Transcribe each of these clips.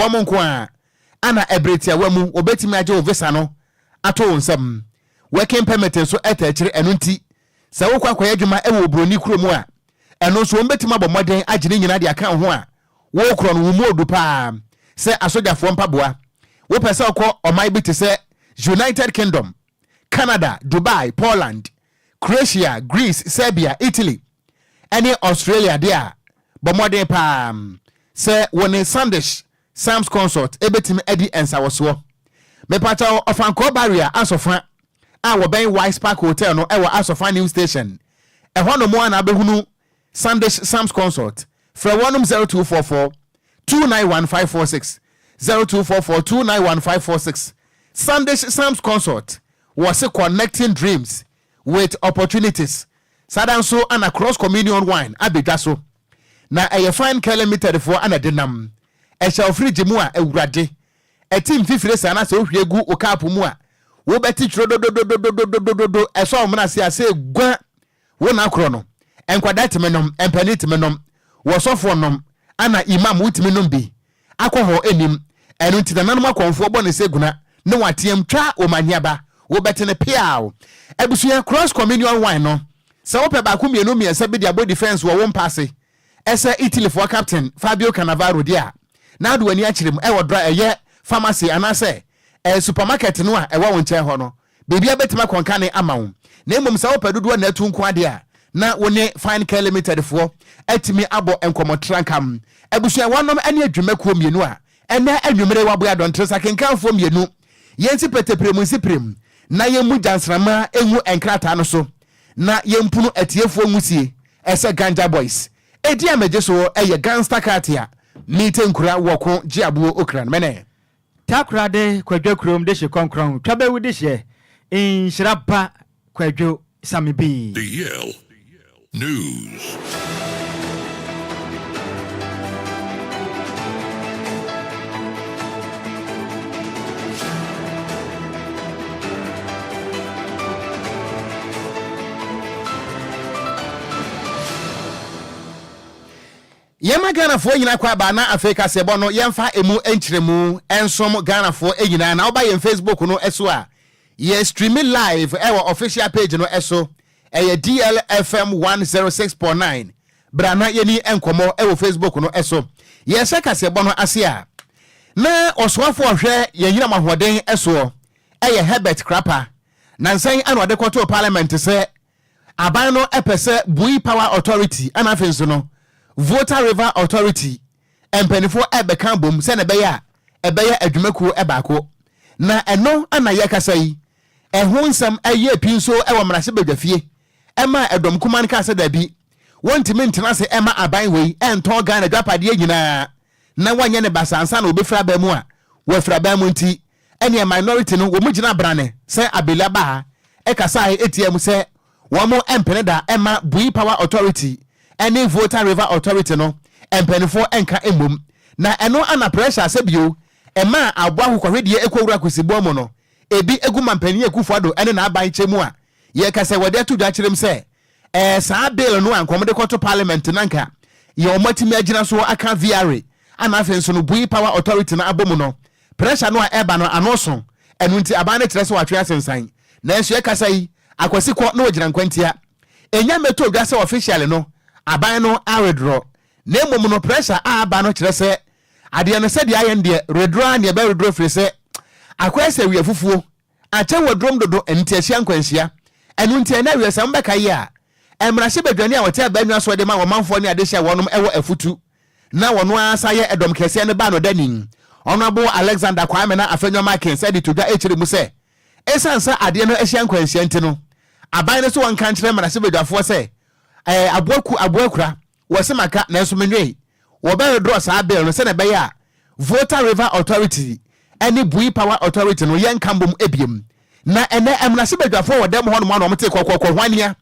Wɔn nko ara ana ɛbere tiawa mu wɔbɛtumi agye wo visa no ato wo nsam. Working permit nso ɛta akyire, ɛno nti sɛ wokɔ akɔyɛ adwuma wɔ oburoni kuro mu a, ɛno nso wɔn bɛtumi abɔ mmɔden agye ne nyinaa de aka wo ho a wokorɔ no wo mu odu paa sɛ asogyafoɔ mpaboa. Wopɛ sɛ wokɔ ɔman bi te sɛ United Kingdom, Canada, Dubai, Poland, Croatia, Greece, Serbia, Italy ne Australia deɛ a, bɔ mmɔden paa sɛ wo ne Sandish Sam's Consult bɛtumi adi nsawɔsoɔ. Mepakyɛw, Ɔfankɔɔ Barrier Asɔfa a wɔbɛn Wise Park Hotel no wɔ Asɔfa New Station. Ɛhɔ nom ara na wobɛhunu Sandish Sam's Consult. Frɛ wɔnom 0244 291 546, 0244 291 546. Sandish Sam's Consult, wɔse connecting dreams with opportunities. Saa da nso na Cross Communion Wine abɛdwa so. Na ɛyɛ Fine Care Limited foɔ na de nam. Ɛhyɛ wo fridge mu a, awurade, ɛte mfifire saa na sɛ wohwie gu wo cup mu a, wobɛte twerɛ dodododododododo, ɛsɔ wo mena ase a sɛ gua wo na korɔ no. Nkwadaa tumi nom, mpanin tumi nom, wɔsɔfoɔ nom, ana imam wotumi nom bi. Akɔ hɔ nnim. Ɛno nti nananom akɔmfoɔ bɔ no sɛ guna ne wateam twa wo manneaba, wobɛte no peaw. Abusua, Cross Communion Wine no, sɛ wopɛ baako mmienu mmiɛnsa bi de abɔ defence wɔ wo mpa ase sɛ Italyfoɔ captain Fabio Cannavaro deɛ a, na wode w'ani akyerɛ mu wɔ dra ɛyɛ pharmacy anaasɛ supermarket no a ɛwɔ wo nkyɛn hɔ no. Biribiara bɛtumi akɔ nkane ama wo. Na mmom sɛ wopɛ dodoɔ na atu nko adeɛ a, na wo ne Fine Care Limited foɔ atumi abɔ nkɔmmɔ trankam. Abusua, wɔnom ne adwumakuo mmienu a ɛnnɛ anwummere wɔaboa adɔntere sakenkanfoɔ mmienu. Yɛnsi pɛtɛpirem nsi pirem na yɛmmu gyansramma ngu nkrataa no so na yɛmpunu atiefoɔ nwusie ɛsɛ Ganja Boys. Edin a megye so yɛ Gangsta Katia, Meete Nkura Wɔko Gye Aboɔ Okran Mene. Takorade Kwadwo kurom dehye kɔnkrɔn Twabawu dehyeɛ Nhyira ba Kwadwo Same bi. DL News. Yɛma Ghanafoɔ nyinaa kɔ aba na afei kaseɛbɔ no yɛmfa ɛmu nkyerɛmu nsom Ghanafoɔ nyinaa. Na woba yɛn Facebook no so a, yɛ streami live ɛwɔ official page no so, ɛyɛ DLFM 106.9. Bra na yɛni nkɔmmɔ ɛwɔ Facebook no so. Yɛhyɛ kaseɛbɔ no ase a, na ɔsoafoɔ ɔhwɛ yɛn nyinam ahoɔden soɔ ɛyɛ Herbert Krapa. Nansa yi ana ɔde kɔtoo parliament sɛ Aban no pɛ sɛ Bui Power Authority ɛna afei nso no Volta River Authority mpaninfoɔ ɛbɛka abom sɛdeɛ ɛbɛyɛ a ɛbɛyɛ adwumakuo baako. Na ɛno na yɛkasa yi ɛho nsɛm ɛyɛɛ pi nso wɔ mmarahyɛbadwafie ɛmaa ɛdɔm kumaa no kaa sɛ daabi wɔntumi ntena ase ɛma aban wei ɛntɔn Ghana adwapadeɛ nyinaa na wɔnyɛ no basaa ansa na wɔbɛfiri aban mu a wɔafiri aban mu nti ɛneɛ minority no wɔn gyina brane sɛ Abela baa ɛkasaeɛ ɛtia mu sɛ wɔn mpene da ɛma Bui Power Authority ɛne Volta River Authority no mpaninfoɔ ɛnka mmom na ɛno ana pressure sɛ bio ɛmaa aboa akokɔhwedeɛ ɛkɔwura Kusiboa mu no ebi ɛgu Mampanin Akufo Addo ɛne n'aban kyɛ mu a yɛka sɛ wɔde ato dwa kyerɛm sɛ Ɛɛ saa bill no a nka wɔde kɔto parliament no anka yɛ wɔn atumi agyina so aka VRA ana afei nso no Bui Power Authority no abɔ mu no pressure no a ɛba no ano so ɛno nti aban no kyerɛ sɛ watwe asensan nanso yɛkasa yi Akwasi kɔ na ɔgyina nkwantia ɛnya mmɛtɔ dwa sɛ officially no aban no awithdraw na mmom no pressure a aba no kyerɛ sɛ adeɛ no sɛdeɛ ayɛ no deɛ redraw ara na yɛbɛ withdraw firi sɛ akɔyɛ sɛ awia fufuo Akyɛ wɔ durom dodo nti ahyia nkwanhyia. Ɛno nti ɛnnɛ awiɛ sɛ mobɛkae yi a, mmarahyɛbadwani a ɔte abannwa soɔ de ma ɔmanfoɔ ne adehye a wɔnom wɔ afutu na wɔno ara sa yɛ ɛdɔm kɛseɛ no baa no dani Honourable Alexander Kwame na Afenyo Markins de to dwa kyerɛ mu sɛ ɛsiane sɛ adeɛ no ahyia nkwanhyia nti no aban no so wɔnka nkyerɛ mmarahyɛbadwafoɔ sɛ ɛɛ aboa ku aboa kura wɔse maka nanso menwee Wɔbɛwedrɔ saa bill no sɛnea ɛbɛyɛ a Volta River Authority ne Bui Power Authority no yɛnka mbom biom. Na ɛnɛ mmarahyɛbadwafoɔ wɔ dɛm hɔnom a na wɔte kɔkɔkɔ hwania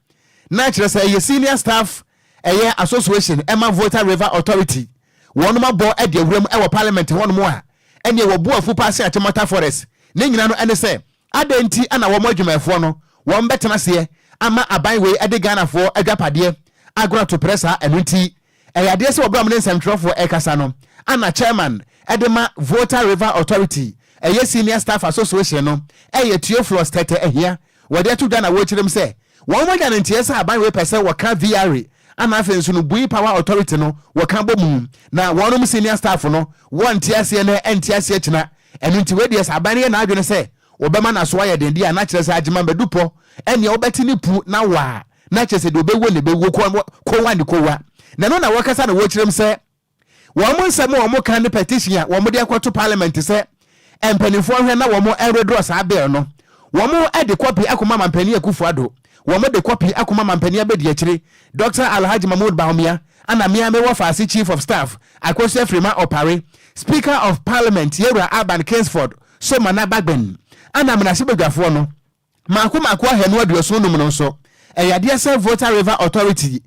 na kyerɛ sɛ ɛyɛ Senior Staff ɛyɛ Association ɛma Volta River Authority wɔnom abɔ de awuram wɔ Parliament hɔnom a ɛneɛ wɔbu afu paa se Achimota Forest ne nyina no ɛne sɛ adɛn nti na wɔn adwumayɛfoɔ no wɔn bɛtena aseɛ ama aban wei de Ghanafoɔ adwapadeɛ agorɔ ato prɛ saa ɛno nti. Ɛyɛ adeɛ sɛ wɔberɛ a wɔne nsɛmtwerɛfoɔ ɛrekasa no, ana chairman de ma Volta River Authority, ɛyɛ Senior Staff Association no, ɛyɛ Theophilus Tetteh Ahia, wɔde ato dwa na wɔrekyerɛ mu sɛ wɔn anya no nteɛ sɛ aban wei pɛ sɛ wɔka VRA ana afei nso no Bui Power Authority no wɔka bɔ mu, na wɔnom senior staff no wɔnte aseɛ nɛ ɛnte aseɛ kyena. Ɛno nti wei deɛ sɛ aban no yɛ n'adwene sɛ wɔbɛma n'aso ayɛ den deɛ a, na kyerɛ sɛ Agyeman Badu pɔ ɛneɛ wobɛte ne pu na waa, na kyerɛ sɛ deɛ ɔbɛwuo na ɛbɛwuo, kowa ne kowa. Na ɛno na wɔkasa na wɔkyerɛ mu sɛ wɔn nsɛm a wɔka ne petition a wɔde akɔto parliament sɛ mpanimfoɔ nhwɛ na wɔn nredorɔ saa bill no, wɔn de kɔpi akɔma Mampanin Akufo Addo, wɔn de kɔpi akɔma Mampanin Abadiakyire Dr. Alhaji Mahmood Bawumia, ana mea mewɔ faase Chief of Staff Akosua Frema Opare, Speaker of Parliament Yɛwura Alban Kingsford Somana Bagbin, ana mmarahyɛbadwafoɔ no mmaako mmaako 275 no nso. Ɛyɛ adeɛ sɛ Volta River Authority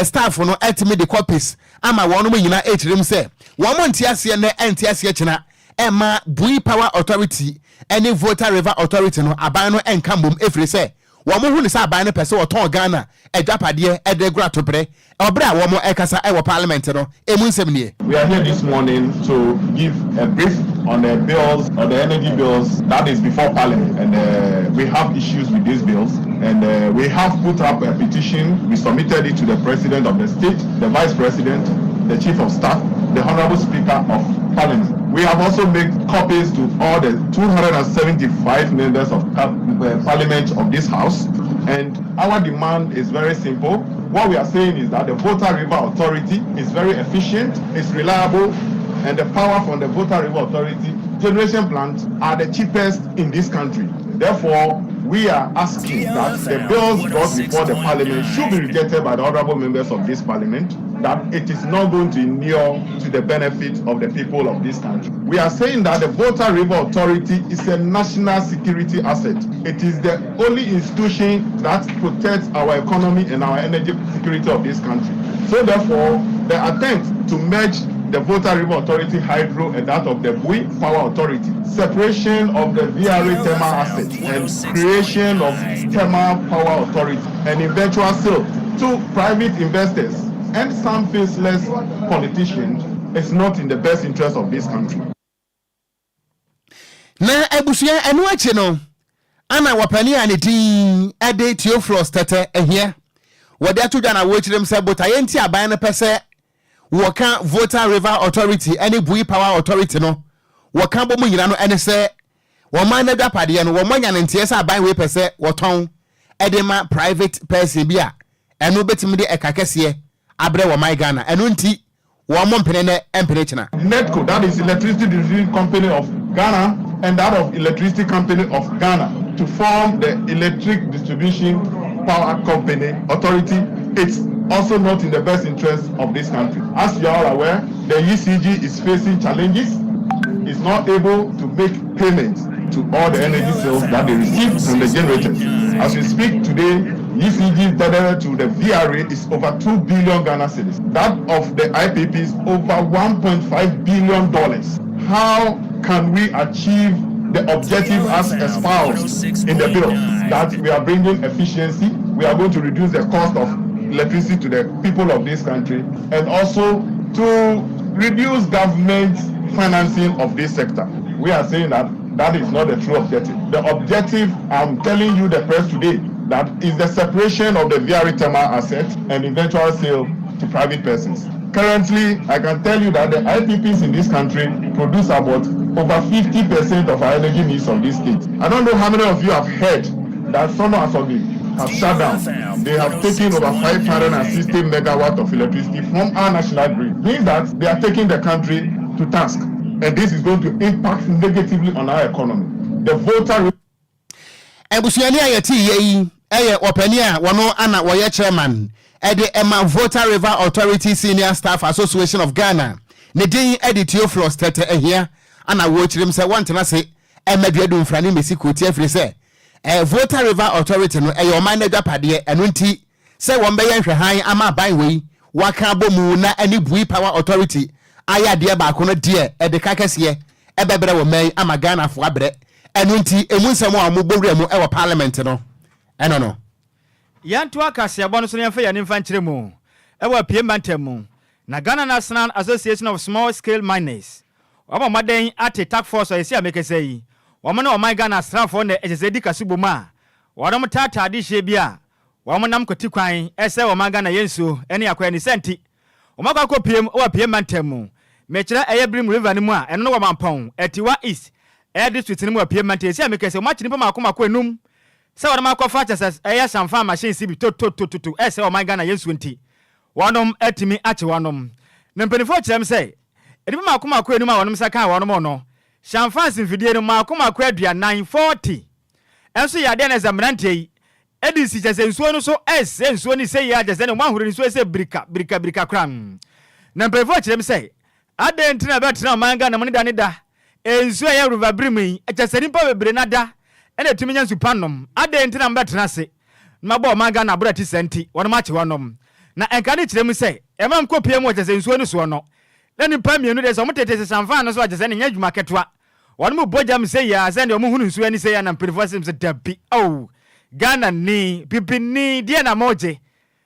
staff no atumi de copies ama wɔn nyinaa, ɛkyerɛ mu sɛ wɔn nte aseɛ nnɛ ɛnte aseɛ kyena ɛma Bui Power Authority ne Volta River Authority no aban no ɛnka mmom, ɛfiri sɛ wɔn hu ne sɛ aban no pɛ sɛ wɔtɔn Ghana adwapadeɛ ɛde gora toberɛ. Ɔberɛ a wɔn ɛkasa ɛwɔ parliament no, emu nsɛm nie. We are here this morning to give a brief on the bills, on the energy bills that is before Parliament. And we have issues with these bills. And we have put up a petition. We submitted it to the President of the state, the Vice President, the Chief of Staff, the Honorable Speaker of Parliament. We have also made copies to all the 275 members of Parliament of this House. And our demand is very simple. What we are saying is that the Volta River Authority is very efficient, it's reliable, and the power from the Volta River Authority generation plant are the cheapest in this country. Therefore, we are asking that the bills brought before the Parliament should be rejected by the honorable members of this Parliament, that it is not going to inure to the benefit of the people of this country. We are saying that the Volta River Authority is a national security asset. It is the only institution that protects our economy and our energy security of this country. So therefore, the attempt to merge the Volta River Authority Hydro and that of the Bui Power Authority, separation of the VRA thermal asset and creation of Thermal Power Authority, and eventual sale to private investors and some faceless politicians is not in the best interest of this country. Na abusua, ɛno akyi no ana wɔpani a ne din ɛde Theophilus Tetteh Ahia wɔde ato dwa na wɔkyerɛ mu sɛ botaeɛ nti aban no pɛ sɛ wɔka Volta River Authority ne Bui Power Authority no wɔka bɔ mu nyina no ɛne sɛ wɔn no adwapadeɛ no wɔn anya ne nteɛ sɛ aban wei pɛ sɛ wɔtɔn ɛde ma private person bi a ɛno bɛtumi de ɛka kɛseɛ abrɛ wɔ man Ghana. Ɛno nti wɔn mo mpene nɛ mpene kyena. NEDCO, that is Electricity Distribution Company of Ghana, and that of Electricity Company of Ghana to form the Electric Distribution Power Company Authority. It's also not in the best interest of this country. As you are all aware, the ECG is facing challenges. It's not able to make payments to all the energy sales that they receive from the generators. As we speak today, ECG debt to the VRA is over 2 billion Ghana cedis. That of the IPP is over $1.5 billion. How can we achieve the objective as espoused in the bill, that we are bringing efficiency, we are going to reduce the cost of electricity to the people of this country, and also to reduce government financing of this sector? We are saying that that is not the true objective. The objective, I'm telling you, the press today, that is the separation of the VRA thermal asset and eventual sale to private persons. Currently, I can tell you that the IPPs in this country produce about over 50% of our energy needs of this state. I don't know how many of you have heard that Sono Asogli have shut down. They have taken over 560 megawatt of electricity from our national grid. Means that they are taking the country to task. And this is going to impact negatively on our economy. The Volta Abusuani a yɛte yɛ yi ɛyɛ ɔpanin a wɔno ana wɔyɛ chairman ɛde ɛma Volta River Authority Senior Staff Association of Ghana, ne din ɛde Theophilus Tetteh Ahia, ana wɔkyerɛm sɛ wɔntena se ɛma duadu mfrane mmɛsi kooti, afiri sɛ Volta River Authority no ɛyɛ ɔman no adwapadeɛ. Ɛno nti sɛ wɔn bɛyɛ nhwɛhan ama aban wei waka abɔ mu na ɛne Bui Power Authority ayɛ adeɛ baako no deɛ, ɛde ka kɛseɛ ɛbɛbrɛ wɔ man ama Ghanafoɔ abrɛ. Ɛno nti emu nsɛm a wɔbɔ wura mu ɛwɔ parliament no ɛno no. Yɛnto akaseɛbɔ no so no, yɛmfa yɛne mfa nkyerɛ mu ɛwɔ apie mantam mu. Na Ghana National Association of Small Scale Miners wɔabɔ mmɔden ate Task Force a ɛsi a mekasa yi, wɔn ne ɔman Ghana asraafoɔ na ɛsɛ sɛ ɛdi kaso bom a wɔnom taataa adehyeɛ bi a wɔn nam kwati kwan sɛ ɔman Ghana yɛ nsuo ne akwan ne saa nti wɔn akɔ akɔ piem wɔ Apiem mantam mu mekyerɛ ɛyɛ Birim River no mu a ɛno no wɔ Mampɔn Atiwa East ɛyɛ district no mu wɔ Apiem mantam ɛsi a mekasa yi wɔn akye nipa mako mako enum sɛ wɔnom akɔfa kyɛsɛ ɛyɛ samfan machines bi tototototo ɛsɛ ɔman Ghana yɛ nsuo nti wɔnom atumi akye wɔnom. Na mpaninfoɔ kyerɛ me sɛ nnipa mako mako enum a wɔnom nsa kaa wɔnom no samfans mfidie no mako mako 40, 40, nso yɛ adeɛ na ɛsɛ mmeranteɛ yi de si kyɛ sɛ nsuo no so ɛsɛ nsuo no sɛ yie a kyɛ sɛ ne wɔn ahoro nsuo sɛ birika birika birika koraa. Na mpaninfoɔ kyerɛ me sɛ adɛn nti na ɛbɛtena ɔman Ghana mu ne da ne da nsuo a ɛyɛ river birim yi kyɛ sɛ nnipa bebree na da ɛna ɛtumi nya nsu pa nom, adɛn nti na mobɛtena ase na mabɔ ɔman Ghana aborɔ a ɛte saa nti wɔnom akye wɔnom. Na ɛnka ne kyerɛ mu sɛ ɛma mkɔpie mu wɔ kyɛ sɛ nsuo no soɔ no na nnipa mmienu deɛ sɛ wɔn tete sesamfaa no so a kyɛ sɛ ne nyɛ adwuma ketewa. Wɔnom bɔ gyam sei a sɛdeɛ wɔn hunu nsuo ani sei a na mpaninfoɔ se sɛ dabi oh Ghana ni, bibini, deɛ na mogye.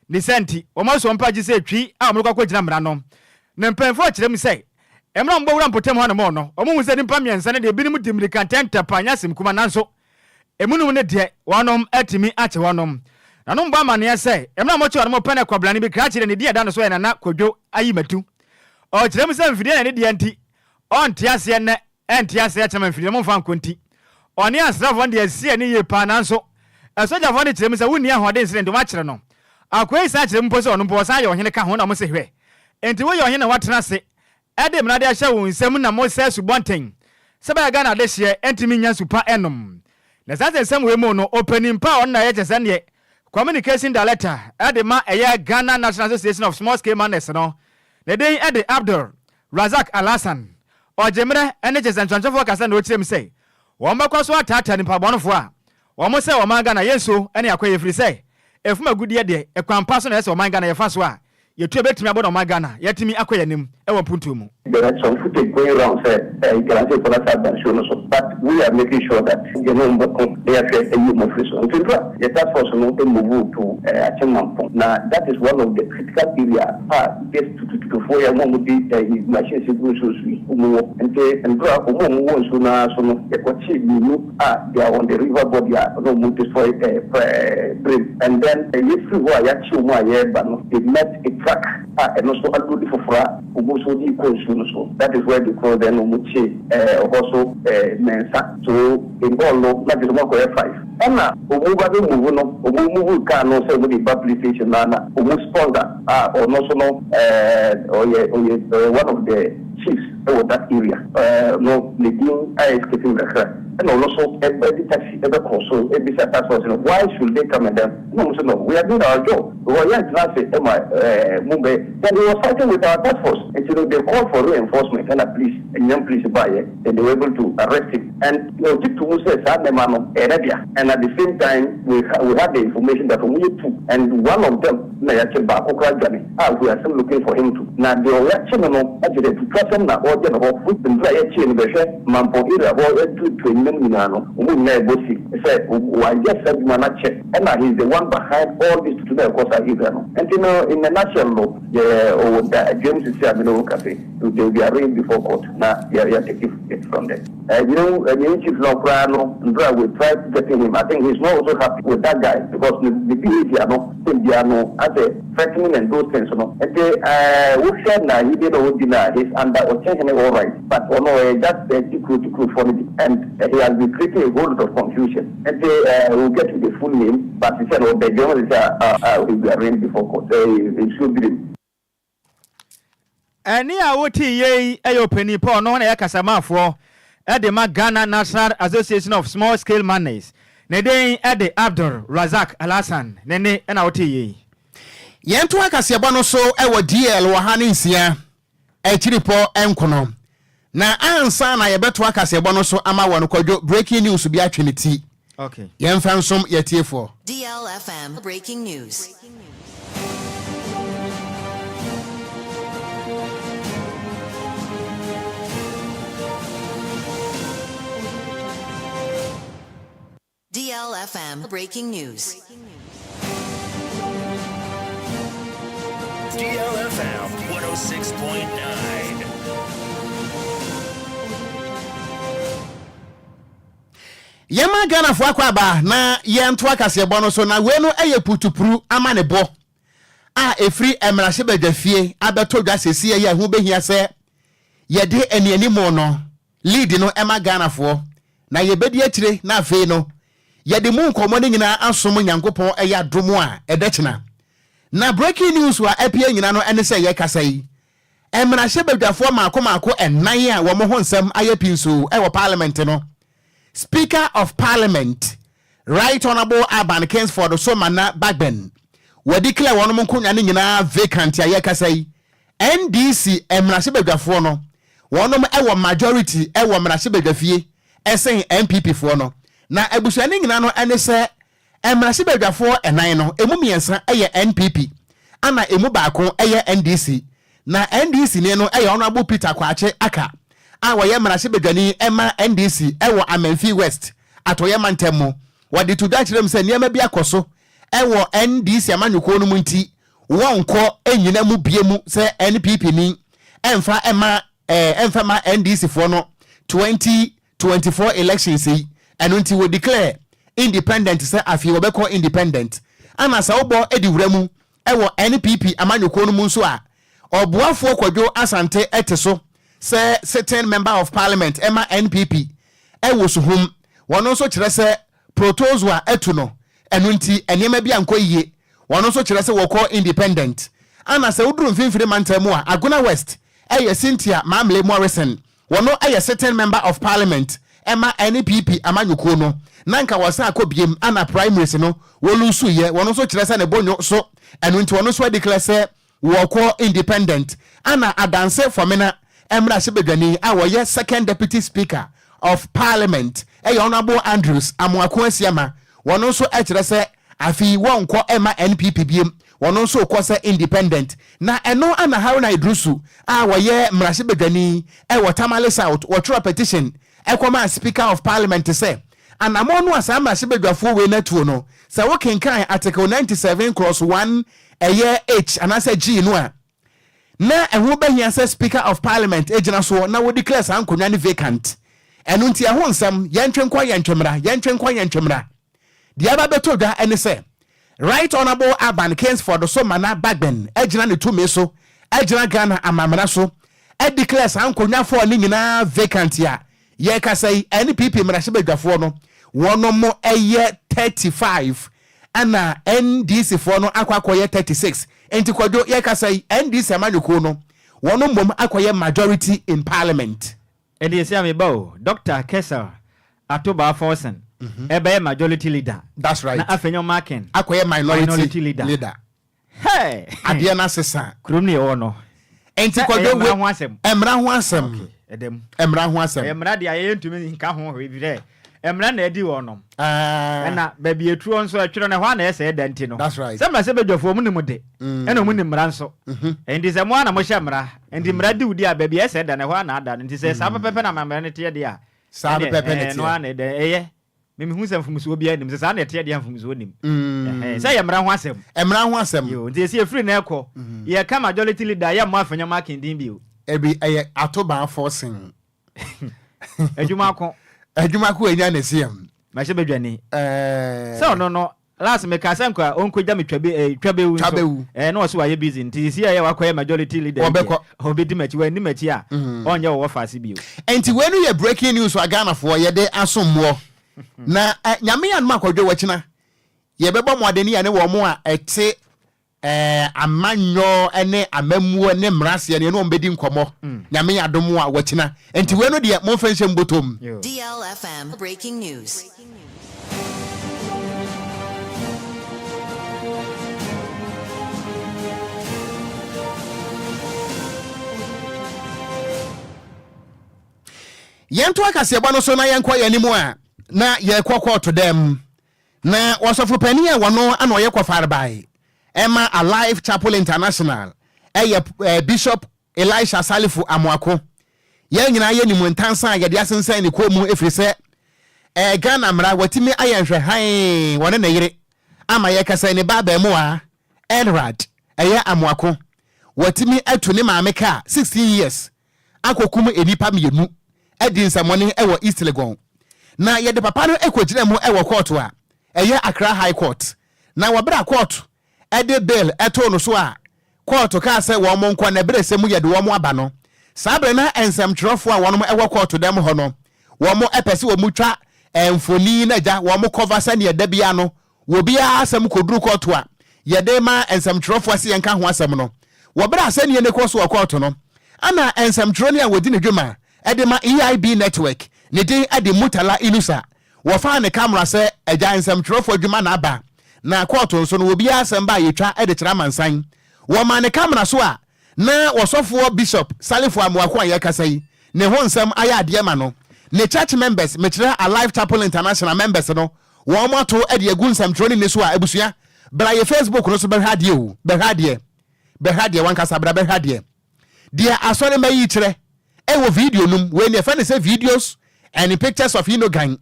Ne saa nti, wɔn aso mpa gye sɛ twi a wɔrekɔ akɔgyina mmara no. Na mpanyimfo kyerɛ mu sɛ, mmerɛ a wɔbɛwura mpɔtam hɔnom no, wɔhuu sɛ nnipa mmiɛnsa no deɛ ebinom di mmirika ntɛmntɛm paa, nyɛ asɛm kuma, nanso emu num no deɛ, wɔnom atumi akye wɔnom. Na wɔnom bɔ amanneɛ sɛ, mmerɛ a wɔkye wɔnom pɛ na kwabrane bi krakye deɛ ne din a ɛda no so yɛ Nana Kwadwo Ayimatu. Ɔkyerɛ mu sɛ mfidie na ne deɛ nti, ɔnte aseɛ nnɛ. Ɛnte aseɛ kyerɛ ma mfidie no momfa nkɔ nti ɔne asraafoɔ no deɛ asi ani yie paa, nanso asogyafoɔ no kyerɛ mu sɛ wonni ahoɔden sene nti wɔakyere no. Akoa yi san kyerɛ mu mpo sɛ ɔno mpo ɔsan yɛ ɔhene ka ho na wɔse hwɛ enti woyɛ ɔhene na woatena ase de mmara de ahyɛ wo nsam na mosɛe asubɔnten sɛ ɛbɛyɛ a Ghana adehyeɛ ntumi nnya nsu pa nnom. Na saa nsɛnsɛm wei mu no ɔpanin pa a ɔno na ɛyɛ kyerɛ sɛ neɛ Communication Director de ma ɛyɛ Ghana National Association of Small Scale Miners no ne din de Abdul Razak Alhassan, ɔgye mmerɛ ne kyesɛ nsɔnkyɛfoɔ kasa na ɔkyerɛ mu sɛ wɔn bɛkɔ so ataataa nipa bɔnefoɔ a wɔn sɛ ɔman Ghana yɛ nsuo ne akɔyɛ ɛfiri sɛ ɛfum agudeɛ deɛ ɛkwan pa so na ɛsɛ ɔman Ghana yɛfa so a yɛtu ɛbɛtumi abɔ na ɔman Ghana yɛatumi akɔ yɛn anim wɔ mpuntuo mu. There are some footage going round sɛ ɛɛ galamsey foɔ no asa aba nsuo no so but we are making sure that yɛne wɔn bɛko na yɛahwɛ ayi wɔn afiri so. Nti nora yɛ task force no move to ɛɛ Akyem Mampong na that is one of the critical area a Yes tutututufoɔ yɛ wɔn a wɔde ɛyi machines gu nsuo so yi wɔn wɔ nti ndora wɔn a wɔn wɔ nsuo no ara so no yɛkɔ kyee mmienu a they are on the river body a na wɔn destroy ɛɛ ɛɛ brim and then yɛ firi hɔ a yɛakye wɔn a yɛreba no they met a truck a ɛno nso aloadi foforɔ a wɔn nso de kɔ nsuo no so that is where they cross then wɔn kyee ɛɛ hɔ so ɛɛ mmiɛnsa so in all no na kyerɛ sɛ wɔn akɔyɛ five. Ɛna ɔmu ba bɛ move no, ɔmu move car no sɛ ɔmu de ba police station no a na ɔmu sponsor a ɔno nso no ɛɛ ɔyɛ ɔyɛ ɔyɛ one of the chiefs ɛwɔ that area ɛɛ no ne din a escape me kakra ɛna ɔno nso ɛde taxi ɛbɛ kɔ so ɛbisa task force no why should they come and then ɛna ɔmu sɛ no we are doing our job because yɛn ntena ase ɛma ɛɛ mu bɛ then he was fighting with our task force nti no they called for reinforcement ɛna police ɛnyinam police baayɛ then they were able to arrest him and ɔgye to mu sɛ saa nneɛma no ɛyɛ ne dea and at the same time we we had the information that wɔn yɛ two and one of them na yɛakye baako koraa dwane a we are still looking for him to na deɛ yɛakye no no agye dɛ tutu asɛm na ɔregye no hɔ mmerɛ a yɛkyee no bɛhwɛ Mampong area hɔ ɛdu to enyinam nyinaa no wɔn nyinaa ɛbɔ si sɛ wayɛ saa adwuma no akyɛ ɛna he is the one behind all this tutu na ɛkɔ saa area no nti no in a nutshell no yɛ ɔwɔ da adwam sisi a me ne wo kasa yi. They will be arraigned before court na yɛ yɛ take it from there. You know chief no koraa no ndura we tried getting him I think he's not also happy with that guy because ne ne behaviour no same biara no asɛ threatening and those things no nti ɛɛ wohwɛ na he de na ɔdi na he's under ɔkyɛhene alright but ɔno ɔyɛ just tikuro tikuro foɔ no bi and he has been creating a whole lot of confusion nti ɛɛ we will get you the full name but sɛ no ɔbɛ dwom sɛ a he will be arraigned before court ɛɛ nsuo birim. Ɛnne a wotee yei yɛ ɔpanin pa a ɔno na ɛyɛ kasamafoɔ de ma Ghana National Association of Small Scale Miners. Ne din de Abdul Razak Alhassan. Ne nne na wotee yei. Yɛntoa kaseɛbɔ no so wɔ DL 106 akyiripɔ nkono. Na ansa na yɛbɛtoa kaseɛbɔ no so ama wɔ no, Kwadwo, breaking news bi atwe ne ti. Okay. Yɛmfa nsom yɛtiefoɔ. DLFM Breaking News. DLFM Breaking News. DLFM. 106.9. Yɛma Ghanafoɔ akwaaba na yɛntoa kaseɛbɔ no so na wei no yɛ putupru amanebɔ a ɛfiri mmarahyɛbadwafie abɛtɔ dwa seesei yi a ɛho bɛhia sɛ yɛde anianimu no lead no ma Ghanafoɔ na yɛbɛdi akyire na afei no yɛde mu nkɔmmɔ no nyinaa asom Nyankopɔn ɛyɛ adom a ɛdɛ kyena. Na breaking news a apue nyina no ɛne sɛ yɛkasa yi mmarahyɛbadwafoɔ mmaako mmaako ɛnan a wɔn ho nsɛm ayɛ pinsoo ɛwɔ parliament no, Speaker of Parliament, Right Honourable Alban Kingsford Somana Bagbin, wɔadeclare wɔnom nkonnwa no nyinaa vacant a yɛrekasa yi, NDC mmarahyɛbadwafoɔ no, wɔnom wɔ majority wɔ mmarahyɛbadwafie sen NPP foɔ no. Na abusua no nyinaa no ne sɛ Mmarahyɛbadwafoɔ nnan no, ɛmu mmiɛnsa yɛ NPP ɛna ɛmu baako yɛ NDC. Na NDC ni no yɛ Honourable Peter Kwakye Aka a ɔyɛ mmarahyɛbadwani ma NDC wɔ Amenfi West Atɔeɛ mantam mu. Wɔde to dwa kyerɛ mu sɛ nneɛma bi akɔ so wɔ NDC amanyɔkuo no mu nti wɔnkɔ nnyina mu bie mu sɛ NPP ni ɛmfa mma ɛmfa mma NDC foɔ no 2024 elections yi. Ɛno nti wɔ declare independent sɛ afei wɔbɛkɔ independent. Ana sɛ wobɔ di wura mu wɔ NPP amanyɔkuo no mu nso a, Ɔboafoɔ Kwadwo Asante te so sɛ sitting member of parliament ma NPP wɔ Suhum. Wɔno nso kyerɛ sɛ protozoa atu no, ɛno nti nneɛma bi ankɔ yie. Wɔno nso kyerɛ sɛ wɔkɔ independent. Ana sɛ woduru mfimfini mantam mu a, Agona West yɛ Cynthia Mamle Morrison. Wɔno yɛ sitting member of parliament ma NPP amanyɔkuo no. Na nka wɔsan akɔ biem ana primaries no wɔlusuiɛ. Wɔno nso kyerɛ sɛ ne bo nwo so, ɛno nti wɔno nso adeclare sɛ wɔkɔ independent. Ana Adanse Fomena mmarahyɛbadwani a wɔyɛ second deputy speaker of parliament yɛ Honourable Andrews Amoako Asiamah. Wɔno nso kyerɛ sɛ afei wɔnkɔ mma NPP biem, wɔno nso rekɔ sɛ independent. Na ɛno ana Haruna Iddrisu a wɔyɛ mmarahyɛbadwani wɔ Tamale South wɔtwerɛ petition kɔmaa speaker of parliament sɛ anammɔn no a saa mmarahyɛbadwafoɔ wei no atuo no, sɛ wokenkan article 97 clause 1 ɛyɛ H anaasɛ G no a, na ɛho bɛhia sɛ Speaker of Parliament gyina soɔ na wɔdeclare saa nkonnwa no vacant. Ɛno nti ɛho nsɛm, yɛntwe nkɔ yɛntwe mmra, yɛntwe nkɔ yɛntwe mmra. Deɛ aba bɛtɔ dwa ne sɛ, Right Honourable Alban Kingsford Somana Bagbin agyina ne tumi so, agyina Ghana amammara so adeclare saa nkonnwa four no nyinaa vacant a yɛrekasa yi, NPP mmarahyɛbadwafoɔ no, wɔnom yɛ 35 ɛna NDC foɔ no akɔ akɔyɛ 36. Nti Kwadwo, yɛrekasa yi, NDC amanyɔkuo no, wɔnom mmom akɔyɛ majority in parliament. Ɛnde ɛsɛ a meba o, Doctor Kessel Atobaa Forson ɛbɛyɛ majority leader. That's right. Na afei nyɛ Markin akɔyɛ minority leader. Leader. Hey! Adeɛ no asesa. Kurom ne yɛwɔ no. Nti Sɛ Kwadwo, ɛyɛ mmara wei ho asɛm. Mmara ho asɛm. Okay, ɛda mu. Mmara ho asɛm. Ɛyɛ mmara deɛ a yɛntumi nka ho hwee bi dɛ mmara na adi wɔnom. Ah. Ɛna baabi etuo nso ɛtwerɛ no ɛhɔ a na ɛsɛ ɛda nti no. That's right. Sɛ mmara sɛ badwafoɔ ɔmo nim de. Ɛna ɔmo nim mmara nso. Nti sɛ mo ara na mo hyɛ mmara. Nti mmara di wo di a baabi ɛsɛ ɛda no ɛhɔ a na ada no. Nti sɛ saa pɛpɛpɛ na mmara no teɛ deɛ a. Saa ɛneɛ, pɛpɛpɛ na ɛɛ, ɛno ɛteɛ. ara na ɛda ɛyɛ. Me mehu sɛ mfomsoɔ biara nnim. Sɛ saa na ɛteɛ deɛ a mfomsoɔ nnim. Ɛhɛn, sɛ ɛyɛ mmara ho asɛm. Mmara ho asɛm. Yoo, nti ɛsi ɛfiri nnɛ rekɔ, yɛka majority leader a, yɛmmɔ Afenyo Markin din bio. Ebi ɛyɛ atobaa forcing. Adwuma ko. Adwuma ko enya ne seɛm. Mahyɛ badwani. Ɛɛ. Sɛ ɔno no, last meka sɛ nka ɔnkɔgya me twabe eh, twabewu nso. Twabewu. Eh, na ɔse wayɛ busy nti sisi a ɛyɛ wakɔyɛ majority leader yi deɛ, Ɔbɛkɔ. ɔbɛdi m'akyi. Wanni m'akyi a, ɔnyɛ ɔwɔ faase bio. Nti wei no yɛ breaking news a Ghanafoɔ yɛde asom moɔ. Na eh, Nyame yɛ adom a Kwadwo wakyina yɛbɛbɔ mmɔden ne yɛne wɔn a ɛte eh, amanyɔ ne amammuo ne mmaraseɛ no yɛne wɔn bɛdi nkɔmmɔ. Nyame yɛ adom a wakyina. Nti wei no deɛ momfa nhyɛ mbotom. DLFM Breaking News. Yɛnto akaseɛbɔ no so na yɛnkɔ yɛn anim a na yɛrekɔ kɔɔto dɛm. Na ɔsɔfo panin a wɔno na ɔyɛ kɔfarebae ma Alive Chapel International yɛ Bishop Elisha Salifu Amoako. Yɛn nyinaa yɛnim ntansa a yɛde asensɛn ne kɔn mu ɛfiri sɛ ɛyɛ Ghana mmara, watumi ayɛ nhwɛ hann wɔne ne yere ama yɛkasa ne ba abɛɛmoa Elrad ɛyɛ Amoako. Watumi atu ne maame kaa 16 years akɔkum nnipa mmienu adi nsɛmmɔne wɔ East Legon. Na yɛde papa no kɔgyina mu wɔ kɔɔto a ɛyɛ Accra High Court. Na wɔ berɛ a kɔɔto de bail too no so a kɔɔto kaa sɛ wɔn nkɔ na berɛ sɛ mu yɛde wɔn aba no, saa berɛ na nsɛmtwerɛfoɔ a wɔn wɔ kɔɔto dɛm hɔ no wɔn pɛ sɛ wɔn twa mfoni na agya wɔn kɔva sɛdeɛ da biara no Wɔ obiara asɛm kɔduru kɔɔto a, yɛde ma nsɛmtwerɛfoɔ sɛ yɛnka ho asɛm no. Wɔ berɛ a asɛnnie no rekɔ so wɔ kɔɔto no, ɛna nsɛmtwerɛni a wɔdi ne dwuma de ma EIB Network, ne din de Murtala Inusa, wɔfaa ne kamera sɛ agya nsɛmtwerɛfoɔ adwuma na aba, na kɔɔto nso no obiara asɛm ba a yɛtwa de kyerɛ amansan. Wɔmaa ne kamera so a Na Ɔsɔfoɔ Bishop Salifu Amoako a yɛrekasa yi, ne ho nsɛm ayɛ adeɛ ma no. Ne church members, mekyerɛ Alive Chapel International members no, wɔn ato de agu nsɛmtwerɛ no nni so a, abusua, bra yɛ Facebook no so bɛhwɛ adeɛ o, bɛhwɛ adeɛ, bɛhwɛ adeɛ, wankasa bra bɛhwɛ adeɛ. Deɛ asɔremma yi kyerɛ Ɛwɔ video no mu, wei na yɛfrɛ no sɛ Videos and Pictures of Inogan,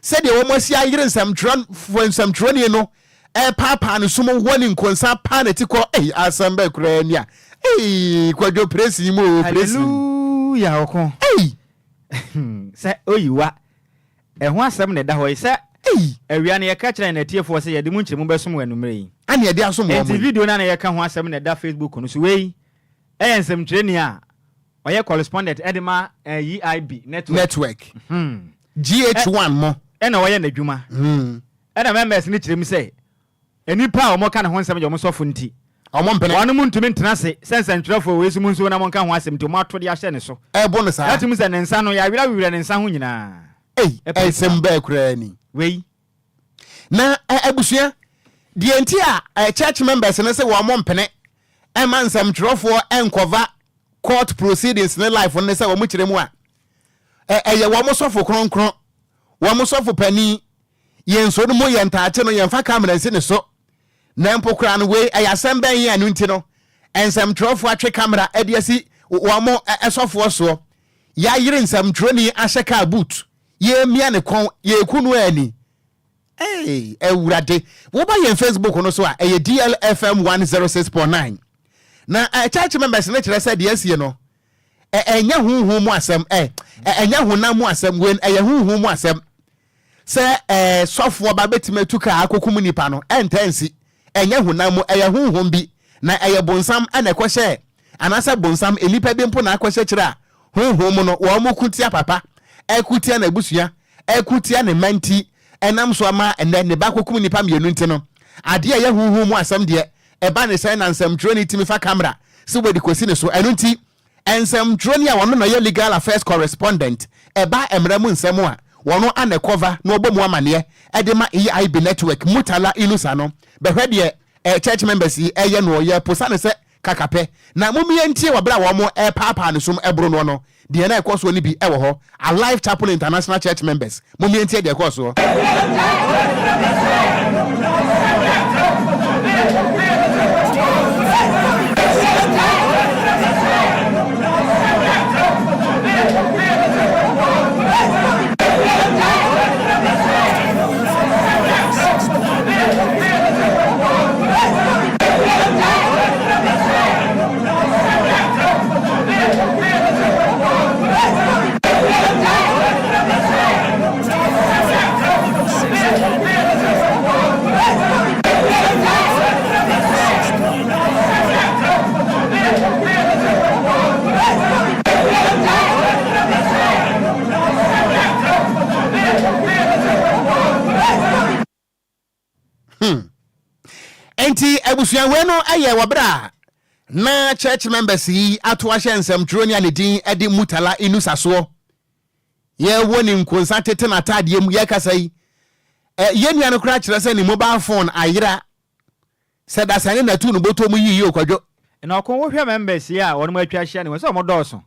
sɛdeɛ wɔn asi ayere nsɛmtwerɛfoɔ nsɛmtwerɛni no ɛrepaapaa ne som wɔ ne nkonsa paa ne ti kɔ ei asɛm bɛɛ koraa ni a ei kwadwo presi mu o presi mu Hallelujah ɔko. Ei. Sɛ oyi wa ɛho asɛm na ɛda hɔ yi sɛ Ei. Awia no yɛka kyerɛ yɛn atiefoɔ sɛ yɛde mu nkyerɛmu bɛsom wɔ anwummerɛ yi. Ɛna yɛde asom wɔn Enti yi. video no a na yɛka ho asɛm na ɛda Facebook no so wei ɛyɛ nsɛmtwerɛni a Ɔyɛ correspondent de ma EIB network. Network. GH1 mo. Ɛna ɔyɛ n'adwuma. Ɛna members no kyerɛ mu sɛ nnipa a wɔka ne ho nsɛm yɛ wɔn sɔfo nti. Wɔn mpene. Wɔn ntumi ntena ase sɛ nsɛntwerɛfoɔ wei so mo nso na monka ho asɛm nti wɔn ato de ahyɛ ne so. Ɛbo no saa. Yɛate mu sɛ ne nsa no yɛawerɛwerɛ ne nsa ho nyinaa. Ei, ɛsɛm bɛɛ koraa ni. Wei. Na abusua, deɛ nti a church members no sɛ wɔn mpene ɛma nsɛmtwerɛfoɔ nkɔva court proceedings ne life no ne sɛ wɔn kyerɛ mu a, ɛyɛ wɔn sɔfo kronkron, wɔn sɔfo panin, yɛn nso no mu yɛn ntaakye no yɛnfa camera nsi ne so. Na mpo koraa no wei ɛyɛ asɛm bɛn yi a ɛno nti no nsɛmtwerɛfoɔ atwe camera de asi wɔn sɔfoɔ soɔ. Yɛayere nsɛmtwerɛni ahyɛ car boot, yɛremia ne kɔn, yɛreku no ani. Hey, Awurade. Woba yɛn Facebook no so a, ɛyɛ DLFM 106.9. Na eh, church members no kyerɛ sɛ deɛ asie no, ɛnyɛ honhom mu asɛm, ɛ, ɛnyɛ honam mu asɛm, wei ɛyɛ honhom mu asɛm. Sɛ eh, sɔfoɔ ba bɛtumi atu kaa akɔkum nipa no, ɛntaa nsi. Ɛnyɛ honam mu, ɛyɛ honhom bi, na ɛyɛ bonsam na ɛkɔhyɛɛ, anaasɛ bonsam, nnipa bi mpo na akɔhyɛ kyerɛ a honhom mu no wɔn ko tia papa, ɛko tia n'abusua, ɛko tia ne mma nti, ɛnam so ama ɛnnɛ ne ba kɔkum nnipa mmienu nti no, adeɛ a ɛyɛ honhom mu asɛm deɛ, ɛba ne sɛn na nsɛmtwerɛni tumi fa kamera sɛ wɔde kɔsi ne so? Ɛno nti, Nsɛmtwerɛni a ɔno na ɔyɛ Legal Affairs Correspondent, ɛba mmara mu nsɛm a, wɔno ana ɛkɔva na ɔbɔ mu amaneɛ de ma EIB Network, Murtala Inusa no, bɛhwɛ deɛ eh, church members yi ɛyɛ noɔ, yɛposa no sɛ kakapɛ. Na mom yɛntie wɔ berɛ a wɔn ɛrepaapaa ne som ɛboro noɔ no, deɛ na ɛkɔ soɔ no bi ɛwɔ hɔ, Alive Chapel International Church members, mom yɛntie deɛ ɛkɔɔ soɔ. Hmm. Enti abusua wei no yɛ wɔ berɛ a na church members yi ato ahyɛ nsɛmtwerɛni a ne din de Murtala Inusa soɔ. Yɛwɔ ne nkonsa tete n'ataadeɛ mu yɛkasa yi. Yɛn nua no koraa kyerɛ sɛ ne mobile phone ayera sɛ dasani na tu no bɔtɔ mu yiyi okwadwo. Na ɔko wohwɛ members yi a wɔnom atwa ahyia ne ho sɛ wɔn dɔɔso.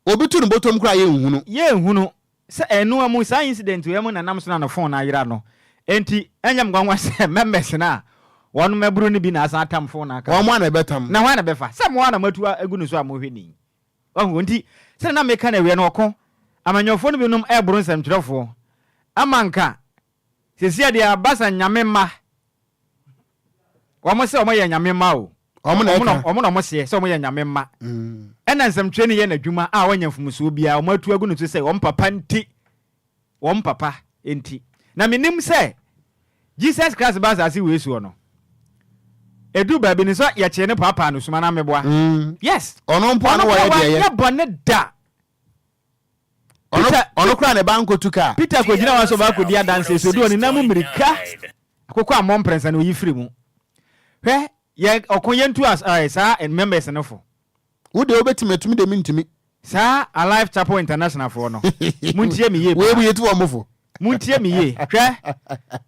Obi tu no bɔtɔ mu koraa yɛnhunu. Yɛnhunu. Sɛ ɛno amu saa incident wei mu na nam so na ne phone no ayera no enti ɛnyɛ me nwanwa sɛ members no a wɔnom aburu no bi na asan atam phone no aka ho. Wɔn a na ɛbɛtam. Na hwan na ɛbɛfa? Sɛ mo ara na moatu agu ne so a mohwɛ ni. Wahu? Enti sɛdeɛ na meka no awieɛ no ɔko amanyɔfoɔ no binom reboro nsɛmtwerɛfoɔ ama nka seesei deɛ aba sɛ Nyame mma wɔn sɛ wɔyɛ Nyame mma o. Ɔmo na ɛka. Ɔmo na ɔmo seɛ sɛ ɔmo yɛ Nyame mma. Ɛna nsɛmtwerɛni yɛ n'adwuma a ɔnyɛ mfomsoɔ biara, ɔmo atu agu ne so sɛ wɔn papa nti, wɔn papa nti. Na menim sɛ Jesus Christ baa asase wei soɔ no, ɛduu baabi no sɛ yɛkyee no paapaa no sum anaa meboa? Yes. Ɔno mpo a na Ɔno wɔyɛ koraa deɛ ɛyɛ. wanyɛ bɔne da. Ɔno Peter, ɔno koraa ne ba nkotu kaa. Peter kɔgyina hɔ sɛ ɔba akɔdi adanseɛ sɛ ɔdu ɔnenam mu mmirika akokɔ ammɔ mprɛnsa na ɔyi firi mu. Hwɛ, yɛ ɔko yɛntu as ɛɛ saa members no fo. Wo deɛ wobɛtumi atumi deɛ mentumi. Saa Alive Chapel International foɔ no, montie me yie Wei paa. mu yɛtu wɔn fo. Montie me yie. Hwɛ,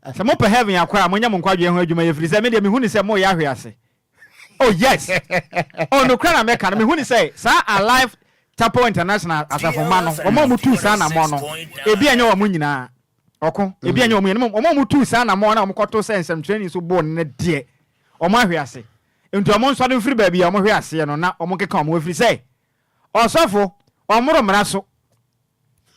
sɛ mopɛ heaven akɔ a, monyɛ mo nkwagyeɛ ho adwuma yie, ɛfiri sɛ me deɛ mehu no sɛ moreyɛ ahwe ase. Oh yes! Oh nokorɛ na mɛka no, mehu no sɛ saa Alive Chapel International asafo mma no, wɔn a wɔtuu saa anammɔn no, ebia ɛnyɛ wɔn nyinaa, ɔko, ebia ɛnyɛ wɔn nyinaa, na mmom wɔn a wɔtuu saa anammɔn no a wɔkɔtoo sɛ nsɛmtwerɛni so bɔɔ no no deɛ, wɔahwe ase. Enti wɔnsɔre mfiri baabi a wɔhwe aseɛ no na wɔnkeka wɔn ho, ɛfiri sɛ ɔsɔfo, ɔmmoro mmara so.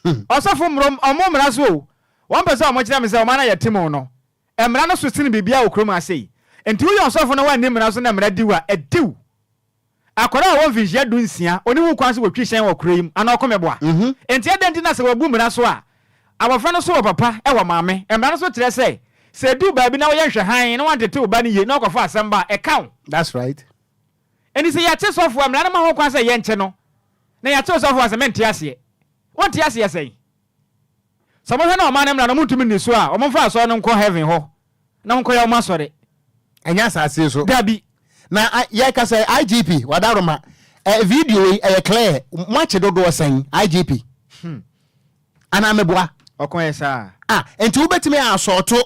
Ɔsɔfo mmoro, ɔmmoro mmara so o. Wɔmpɛ sɛ wɔkyerɛ me sɛ ɔman no a yɛte mu no, Mmara no so sene biribiara wɔ kurom ha sei. Enti woyɛ ɔsɔfo na woanni mmara so na mmara di wo a, ɛdi wo. Akwadaa a ɔwɔ mfinhyia dunsia, ɔnni ho kwan sɛ wɔtwi hyɛn wɔ kuro yi mu anaa ɔko mɛboa. Enti adɛn nti na sɛ wɔabu mmara so a, abɔfra no so wɔ papa wɔ maame? Mmara no nso kyerɛ sɛ, sɛ ɛdu baabi na woyɛ nhwɛhan na woantete wo ba no yie na ɔkɔfa asɛm ba a, ɛka wo. That's right. Enti sɛ yɛakye sɔfo a, mmara no ma ho kwan sɛ yɛnkye no. Na yɛakye ɔsɔfo a, sɛ mente aseɛ. Wonte aseɛ sɛn? Sɛ wɔhwɛ na ɔman no mmara no wɔntumi nni so a, wɔmfa asɔre no nkɔ heaven hɔ na wɔnkɔyɛ wɔn asɔre. Ɛnyɛ asase yi so. Dabi. Na yɛka sɛ IGP Wadaroma, eh, video yi ɛyɛ clear, moakye dodoɔ sɛn IGP? Anaa meboa? Ɔko yɛ saa. Ah, nti wobɛtumi asɔɔto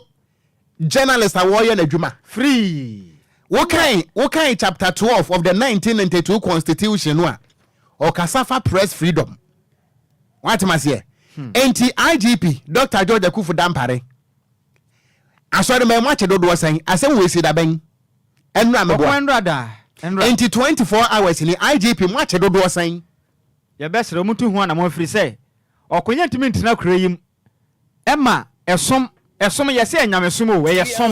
journalist a wɔreyɛ n'adwuma? Free. Wokan, wokan chapter 12 of the 1992 constitution no a, ɔkasa fa press freedom. Woate aseɛ? Enti IGP Dr. George Akuffo Dampare, asɔremma mu akye dodoɔ sɛn? Asɛm wei si da bɛn? Ɛnnora Ɔko meboa. ɛnnora da. Ɛnnora. Enti 24 hours ni IGP mo akye dodoɔ sɛn? Yɛbɛsrɛ wɔn tu ho anamɔn ɛfiri sɛ ɔko yɛntumi ntena kuro yi mu ɛma ɛsom ɛsom yɛse ɛyɛ nyamesom o ɛyɛ som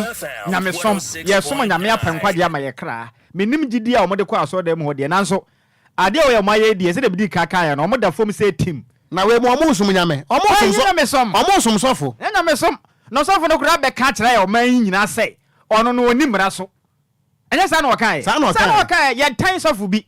nyamesom yɛsom Onyame apɛ nkwagyeɛ ama yɛ kra mennim gyidie a wɔde kɔ asɔredan mu hɔ deɛ nanso Adeɛ wei a ɔmo ayɛ yi deɛ sɛdeɛ medii kan kaeɛ no, ɔmo da fam sɛ tim. Na wei mu ɔmo nsom Nyame. Ɔmo nsom Ɛnyɛ nyamesom. Ɔmo nsom sɔfo. Ɛnyɛ nyamesom. Na ɔsɔfo no koraa bɛka akyerɛ ɔman yi nyinaa sɛ ɔno no ɔnni mmara so. Ɛnyɛ saa na ɔkaeɛ? Saa na Saa na ɔkaeɛ. ɔkaeɛ. Yɛntan sɔfo bi.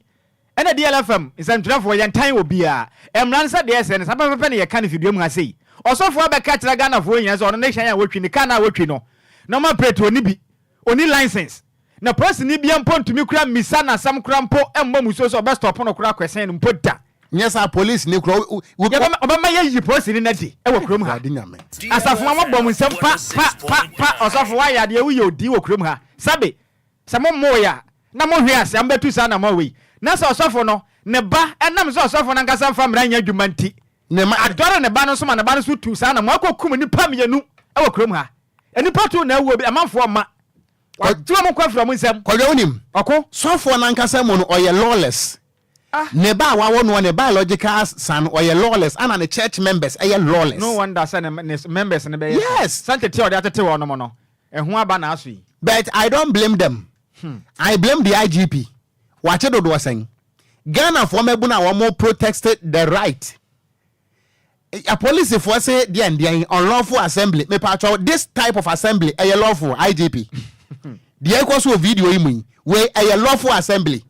Ɛna DLFM, nsɛntwerɛfoɔ, yɛntan obiara. Mmara no sɛdeɛ ɛsɛ no, saa pɛpɛpɛ na yɛka no fidua mu ha sei. Ɔsɔfo abɛka akyerɛ Ghanafoɔ nyinaa sɛ ɔno ne hyɛn a wɔtwi, ne car no a wɔtwi no, normal plate ɔnni bi. Ɔnni license. Na polisini bia mpo ntumi kora mmisa no asɛm kora mpo mmɔ musuo sɛ ɔbɛ stop no kora kwɛsɛn no mpo da. Nyɛ saa polisini kora wo wo. Yɛbɛma ɔbɛma yɛayi polisini no adi wɔ kurom ha. Awurade Nyame. Asafo ma mobɔ mo nsam pa pa pa pa ɔsɔfo woayɛ adeɛ woyɛ odi wɔ kurom ha sɛbe sɛ mo mmoe a na mo hwe ase a mobɛtu saa anamɔn wei na sɛ ɔsɔfo no ne ba ɛnam sɛ ɔsɔfo no ankasa mfa mmara nyɛ adwuma nti Ne ma. adɔre ne ba no nso ma ne ba no nso tu saa anamɔn akɔ kum nnipa mmienu wɔ kurom ha nnipa tu na awuo bi amanfoɔ mma Wagye wɔn nkwa afiri wɔn nsam. Kwadwo wonim, Ɔko. sɔfoɔ no ankasa mu no ɔyɛ lawless. Ah. Ne ba a wawo noɔ, ne biological son ɔyɛ lawless ana ne church members ɛyɛ lawless. No wonder sɛ ne ne members no bɛyɛ saa. Yes. Sɛ ntetee a ɔde atete wɔnom no, ɛho aba na aso yi. But I don't blame them. I blame the IGP. Wakye dodoɔ sɛn? Ghanafoɔ mmabunu a wɔn protest the right. Apolisifoɔ se deɛn deɛn unlawful assembly mepatwɔ this type of assembly ɛyɛ lawful IGP deɛ ɛkɔ so wɔ video yi mu yi wei ɛyɛ lawful assembly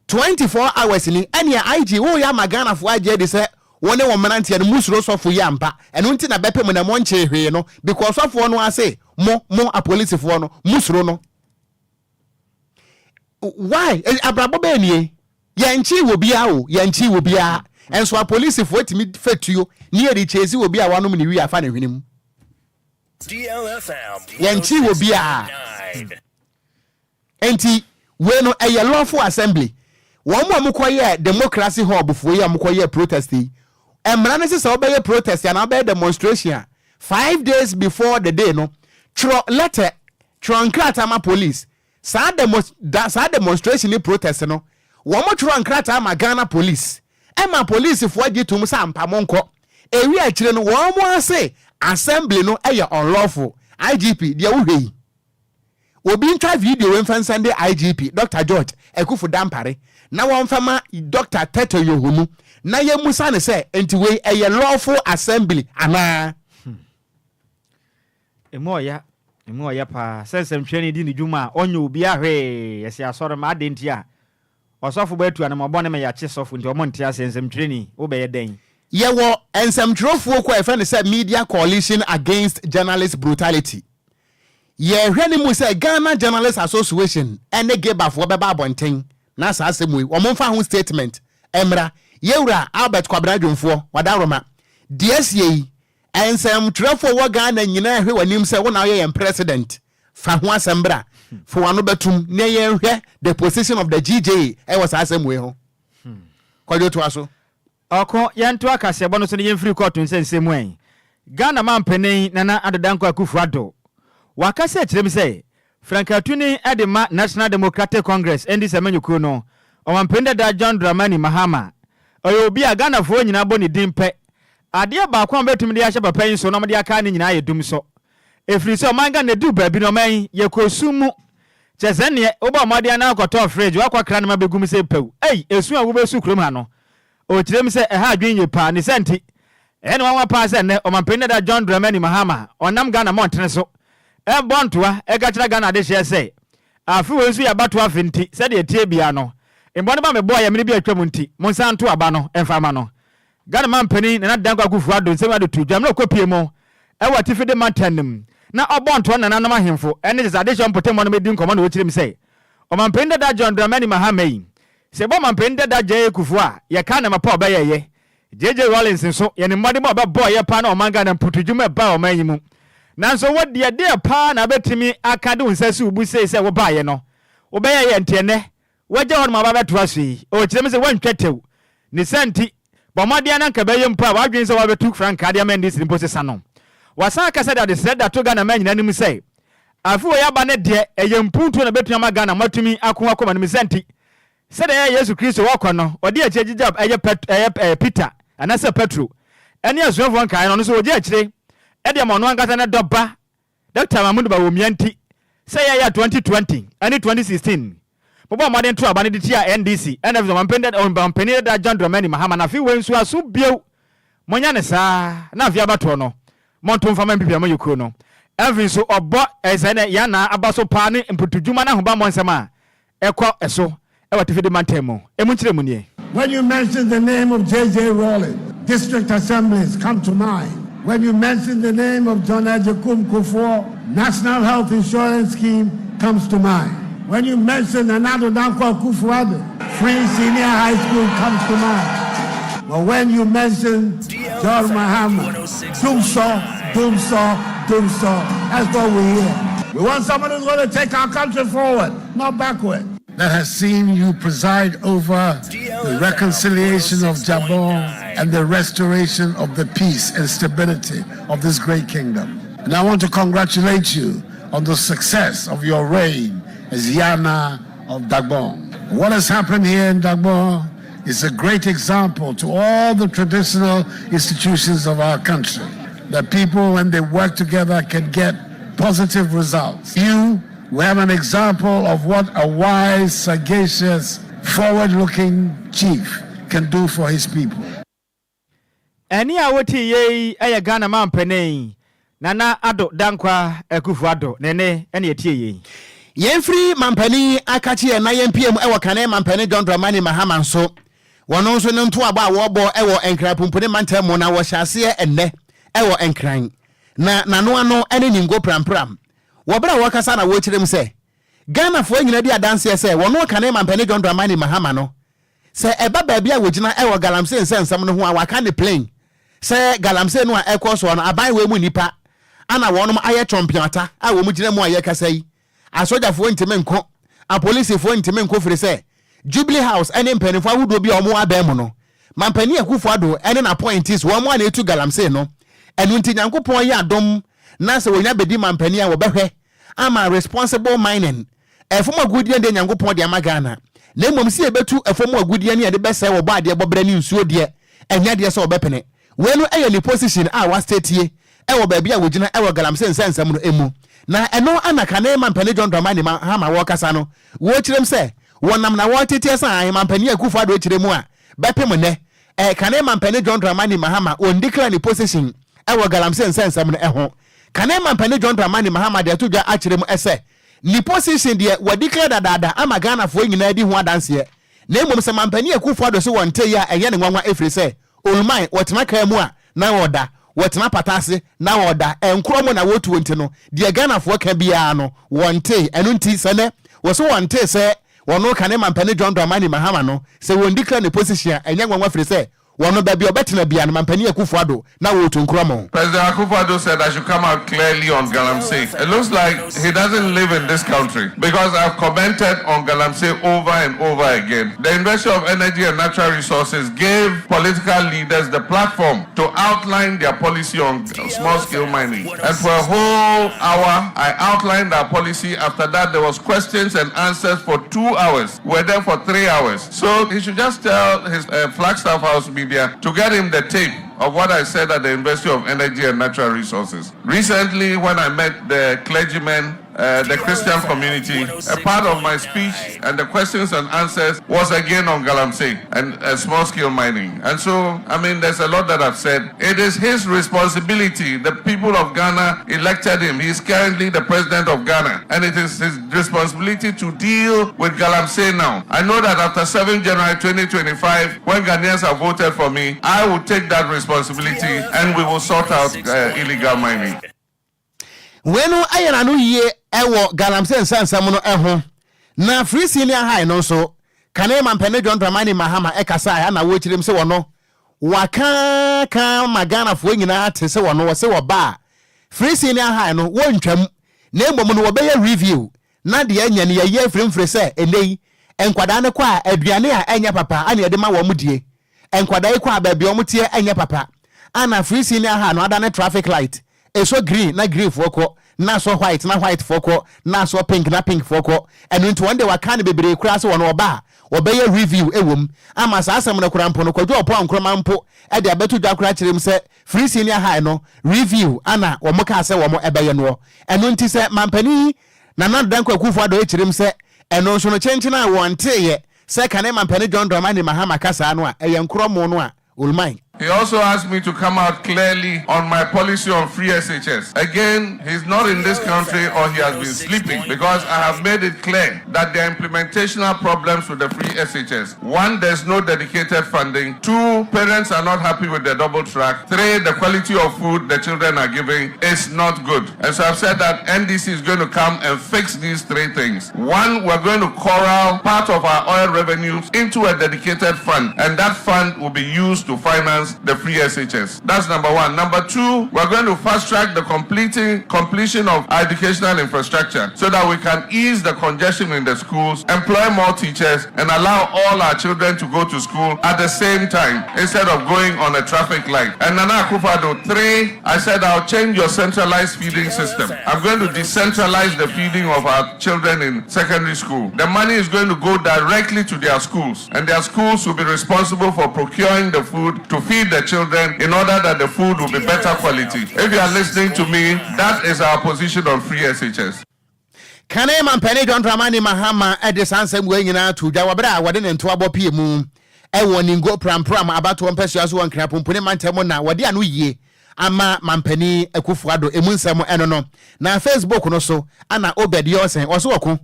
24 hours ni ɛneɛ IG woyɛ ama Ghanafoɔ agye adi sɛ wo ne wo mmeranteɛ no musuro sɔfo yi ampa ɛno nti na bɛpɛ mu na monkyee hwee no because sɔfoɔ no ase mo mo apolisifoɔ no musuro no. Why? Eh, abrabɔ bɛɛ nie. Yɛnkyee wɔ biara o, yɛnkyee wɔ biara. Nso apolisifoɔ tumi fa tuo ne yɛde kyesi wɔ bi a wanom ne wi afa ne hwene mu. Yɛnkyee wɔ biara. Enti wei no ɛyɛ lawful assembly. Wɔn a wɔkɔyɛɛ democracy hub foɔ yi a wɔkɔyɛɛ protest yi, mmara no sɛ sɛ wobɛyɛ protest anaa wobɛyɛ demonstration a, 5 days before the day no, twerɛ letter. Twerɛ nkrataa ma police. Saa demo da saa demonstration ne protest no, wɔn twerɛ nkrataa ma Ghana police. Ɛma policefoɔ gye tom sɛ ampa monkɔ. Ɛwie akyire no, wɔn ase assembly no yɛ unlawful. IGP, deɛ wohwɛ yi. Obi ntwa video wei mfa nsɛnde IGP, Dr. George Akuffo Dampare, na wɔmfa ma Dr. Tetteh Yohuno na yɛmmusa no sɛ, nti wei ɛyɛ lawful assembly anaa? Emu ɔya, emu ɔya paa sɛ nsɛmtwerɛni di ne dwuma a ɔnyɛ obiara hwee, yɛse asɔre ma adɛn nti a ɔsɔfo bɛatu anamɔbɔne ma yɛakye sɔfo nti ɔmo nte aseɛ, nsɛmtwerɛni wobɛyɛ dɛn? Yɛwɔ nsɛmtwerɛfoɔ kuo a yɛfrɛ no sɛ Media Coalition Against Journalist Brutality. Yɛhwɛ no mu sɛ Ghana Journalists Association ne GIBAfoɔ bɛba abɔnten na saa asɛm wei wɔn mfa ho statement mmra. Yɛwura Albert Kwabena Dwomfoɔ, Wadaworoma, deɛ asie yi, nsɛmtwerɛfoɔ wɔ Ghana nyinaa hwɛ w'anim sɛ wo na woyɛ yɛn president. Fa ho asɛm bra, fa w'ano bɛtum na yɛnhwɛ the position of the GJA ɛwɔ saa asɛm wei ho. Kwadwo, toa so. Ɔko, yɛnto akaseɛbɔ no so no yɛmfiri kɔɔto nsɛnsɛm mu ɛ. Ghana mampanin Nana Addo Dankwa Akufo Addo wakasa akyerɛ mu sɛ frankatuni de ma National Democratic Congress, NDC amanyɔkuo no, ɔmampanin dada John Dramani Mahama, ɔyɛ obi a Ghanafoɔ nyinaa bɔ ne din pɛ. Adeɛ baako a wɔbɛtumi de ahyɛ papa yi so na wɔde aka ne nyinaa yɛ dum so, ɛfiri sɛ ɔman Ghana du baabi no ɔman yi yɛkɔ sum mu kyɛ sɛ neɛ wobɔ mmɔden anaa akɔtɔ fridge wakɔkra no ma bɛgum sɛ pɛw ei, esu a wobɛsu kurom ha no, ɔkyerɛ mu sɛ ɛha adwene yie paa. Ne sɛ nti ɛyɛ ne nwanwa paa sɛ nnɛ ɔmampanin dada John Dramani Mahama ɔnam Ghana mmɔntene so ɛbɔ ntoa ɛka kyerɛ Ghana adehyeɛ sɛ afe wei nso yɛ abato afe, nti sɛdeɛ tie bia no mbɔ no ba meboa yɛ mene bi atwa mu, nti mo nsa nto aba no ɛmfa ma no. Ghana mampanin Nana Dankwa Akufo Addo nsɛm ade to dwam na ɔkɔpie mu ɛwɔ atifi de mantam no mu na ɔbɔ ntoa nananom ahemfo ɛne kyɛ sɛ adehyɛ mpɔtam no bɛdi nkɔmmɔ na wɔkyerɛ mu sɛ ɔmampanin dada John Dramani Mahama yi, sɛ ɛbɔ ɔmampanin dada J.A. Kufuor a, yɛka nneɛma pa a ɔbɛyɛyɛ. J.J. Rawlings nso, yɛne mmɔden bɔ a ɔbɛbɔɔ yɛ paa na ɔman Ghana mpotodwuma ɛbaa ɔman yi mu. Nanso wo deɛ, deɛ paa na wobɛtumi aka de wo nsa si wo bo sei sɛ wobaeɛ no, wobɛyɛyɛ nti ɛnnɛ woagya hɔ nom aba bɛtoa so yi? Ɔkyerɛ mu sɛ woantwa tɛw. Ne saa nti, bɔ mmɔden na anka ɛbɛyɛ mpo a w'adwene sɛ woabɛtu frankaa de ama NDC no mpo sesa no. Wasan aka sɛ de adesrɛ da to Ghana man nyinaa anim sɛ afe wei aba no deɛ, ɛyɛ mpuntuo na ɛbɛtumi ama Ghana moatumi ako akɔ mo anim. Sɛ nti, sɛdeɛ ɛyɛ Yesu Kristo wɔkɔ no, ɔde akyire gyigya ɛyɛ Pet ɛyɛ ɛɛ Peter anaasɛ Petro ɛne asuafoɔ nkaeɛ no, ɔno nso ɔgye akyire ɛde ama ɔno ankasa ne dɔba Dr. Mahmoud Bawumia. Nti sɛ yɛyɛ 2020 ɛne 2016 mobɔ mmɔden to aba no de tia NDC ɛna afei ɔmampanin dada John Dramani Mahama, na afei wei nso aso bio, monyɛ ne saa na afei abatoɔ no monto mfa ma NPP amanyɔkuo no. Ɛmfi nso ɔbɔ ɛsɛ ne yɛn na aba so paa ne mpotudwuma no ahobammɔ nsɛm a ɛkɔ ɛso ɛwɔ atifi mantam mu emu nkyerɛ mu nie. When you mention the name of J.J. Rawlings, district assemblies come to mind. When you mention the name of John Agyekum Kufuor, National Health Insurance Scheme comes to mind. When you mention Nana Addo Dankwa Akufo-Addo, free senior high school comes to mind. But when you mention John Mahama, Dumsor, Dumsor, Dumsor, that's what we hear. We want someone who's going to take our country forward, not backward. That has seen you preside over the reconciliation of Juaben and the restoration of the peace and stability of this great kingdom. And I want to congratulate you on the success of your reign as Ya Na of Dagbon. What has happened here in Dagbon is a great example to all the traditional institutions of our country that people, when they work together, can get positive results. You we have an example of what a wise, sagacious, forward-looking chief can do for his people. Ɛne a wote yei ɛyɛ Ghana mampanin Nana Addo Dankwa Akufo Addo ne ne ɛne ɛtie yei. Yɛmfiri mampanin akakyeɛ na yɛmpie mu ɛwɔ kane mampanin John Dramani Mahama nso, wɔno nso ne ntoabɔ a wɔrebɔ ɛwɔ Nkran pumpuni mantam mu na wɔhyɛ aseɛ ɛnnɛ ɛwɔ Nkran na n'ano ano ɛne Ningo Prampram. Wɔ berɛ a wɔkasa na wɔrekyerɛ mu sɛ Ghanafoɔ nyinaa di adanseɛ sɛ wɔno kane mampanin John Dramani Mahama no, sɛ ɛba baabi a wɔgyina ɛwɔ galamsey nsɛnsɛm no ho a, waka ne plain sɛ galamsey no a ɛkɔ soɔ no, aban wei mu nipa ana wɔnom ayɛ twɔmpeata a wɔn gyina mu a yɛkasa yi. Asogyafoɔ ntumi nko, apolisifoɔ ntumi nko, firi sɛ Jubilee House ne mpanimfoɔ ahodoɔ bi a wɔn abɛn mu no, mampanin Akufo Addo ne n'appointees, wɔn a na etu galamsey no. Ɛno nti Nyankopɔn yɛ adom na sɛ wɔnya bɛdi mampanin a, wɔbɛhwɛ ama responsible mining. Ɛfam agudeɛ deɛ, Nyankopɔn de ama Ghana, na mmom sɛ yɛbɛtu ɛfam agudeɛ ne yɛde bɛsɛe wɔbɔ adeɛ bɔberɛ ne nsuo deɛ, ɛnyɛ deɛ sɛ wɔbɛpene. Wei no ɛyɛ ne position a wastatie ɛwɔ baabi a wɔgyina ɛwɔ galamsey nsɛnsɛm no mu. Na ɛno ana kane Mampanin John Dramani Mahama wɔkasa no, wɔkyerɛm sɛ wɔnam na wɔteteɛ sɛ ahe Mampanin Akufo Addo kyerɛ mu a bɛpem nnɛ eh, kane Mampanin John Dramani Mahama wɔn declare ne position ɛwɔ galamsey nsɛnsɛm no ɛho. Kane Mampanin John Dramani Mahama de ato dwa akyerɛ mu ɛsɛ ne position deɛ wɔ declare dadaada ama Ghanafoɔ nyinaa di ho adanseɛ, na mmom sɛ Mampanin Akufo Addo se wɔn ntee a ɛnyɛ ne nwanwa ɛfiri sɛ Olman, wɔtena kaa mu a na wɔda, wɔtena pata ase na wɔda, nkorɔ mu na wɔtuo nti no, deɛ Ghanafoɔ ka biara no, wɔntee. Ɛno nti, sɛ nnɛ, wɔse wɔntee sɛ wɔno kane Mampanin John Dramani Mahama no, sɛ wɔn declare ne position a, ɛnyɛ nwanwa firi sɛ, wɔno baabi a ɔbɛtena biara no, Mampanin Akufo Addo na wɔretu nkorɔ mo. President Akufo-Addo said I should come out clearly on Galamsey. It looks like he doesn't live in this country because I've commented on Galamsey over and over again. The University of Energy and Natural Resources gave political leaders the platform to outline their policy on small-scale mining. And for a whole hour, I outlined our policy. After that, there was questions and answers for 2 hours. We were there for 3 hours. So he should just tell his Flagstaff House media to get him the tape of what I said at the University of Energy and Natural Resources. Recently, when I met the clergymen, the Christian community, a part of my speech and the questions and answers was again on Galamsey and small scale mining. And so, I mean, there's a lot that I've said. It is his responsibility. The people of Ghana elected him. He's currently the president of Ghana. And it is his responsibility to deal with Galamsey now. I know that after 7 January 2025, when Ghanaians have voted for me, I will take that responsibility and we will sort out illegal mining. Wei no ayɛ n'ano yie ɛwɔ galamsey nsɛnsɛm no ɛho. Na free senior high no nso, kane Mampanin John Dramani Mahama ɛkasa a na wɔkyerɛ mu sɛ wɔno waka ka ma Ghanafoɔ nyinaa te sɛ wɔno wɔsɛ wɔba a, free senior high no wɔntwam, na mmom no wɔbɛyɛ review na deɛ ɛnyɛ no yɛyɛ mfirimfiri sɛ ɛnɛ yi nkwadaa no kɔ a, aduane a ɛnyɛ papa ana yɛde ma wɔn die. Nkwadaa yi kɔ a, baabi a wɔn teɛ ɛnyɛ papa, ana free senior high no adane traffic light, ɛsɔ green na green foɔ kɔ, na asɔ white na white foɔ kɔ, na asɔ pink na pink foɔ kɔ. Ɛno nti wɔn de waka no bebree koraa sɛ wɔn ɔba a, wɔbɛyɛ review ɛwɔ mu ama saa asɛm no koraa mpo no. Kwadwo Ɔpɔ Nkrɔma mpo ɛde abɛto dwa koraa kyerɛ mu sɛ free senior high no review ana wɔn kaa sɛ wɔn ɛbɛyɛ noɔ. Ɛno nti sɛ mampanin Nana Dankwa Akufo Addo kyerɛ mu sɛ ɛno nso no kyenkyen a wɔnteeɛ sɛ kane mampanin John Dramani Mahama kasaa no a, ɛyɛ nkorɔmo no a Olman. He also asked me to come out clearly on my policy on free SHS. Again, he's not in this country or he has been sleeping because I have made it clear that there are implementational problems with the free SHS. One, there's no dedicated funding. Two, parents are not happy with the double track. Three, the quality of food the children are giving is not good. And so I've said that NDC is going to come and fix these three things. One, we're going to corral part of our oil revenues into a dedicated fund, and that fund will be used to finance the free SHS. That's number one. Number two, we're going to fast track the completion of our educational infrastructure so that we can ease the congestion in the schools, employ more teachers, and allow all our children to go to school at the same time instead of going on a traffic light. And Nana Akufo-Addo, three, I said I'll change your centralized feeding system. I'm going to decentralize the feeding of our children in secondary school. The money is going to go directly to their schools, and their schools will be responsible for procuring the food to feed the children in order that the food will be better quality. If you are listening to me, that is our position on free SHS. Kane mampanin John Dramani Mahama de saa nsɛm wei nyinaa to dwa wɔberɛ a wɔde ne ntoabɔ pie mu ɛwɔ Ningo Prampram abatoɔ mpɛsua so wɔ Nkrapompone mantam, na wɔde ano yie ama mampanin Akufo Addo emu nsɛm ɛno no. Na Facebook no so ana Obed Yɔsɛn ɔso ɔko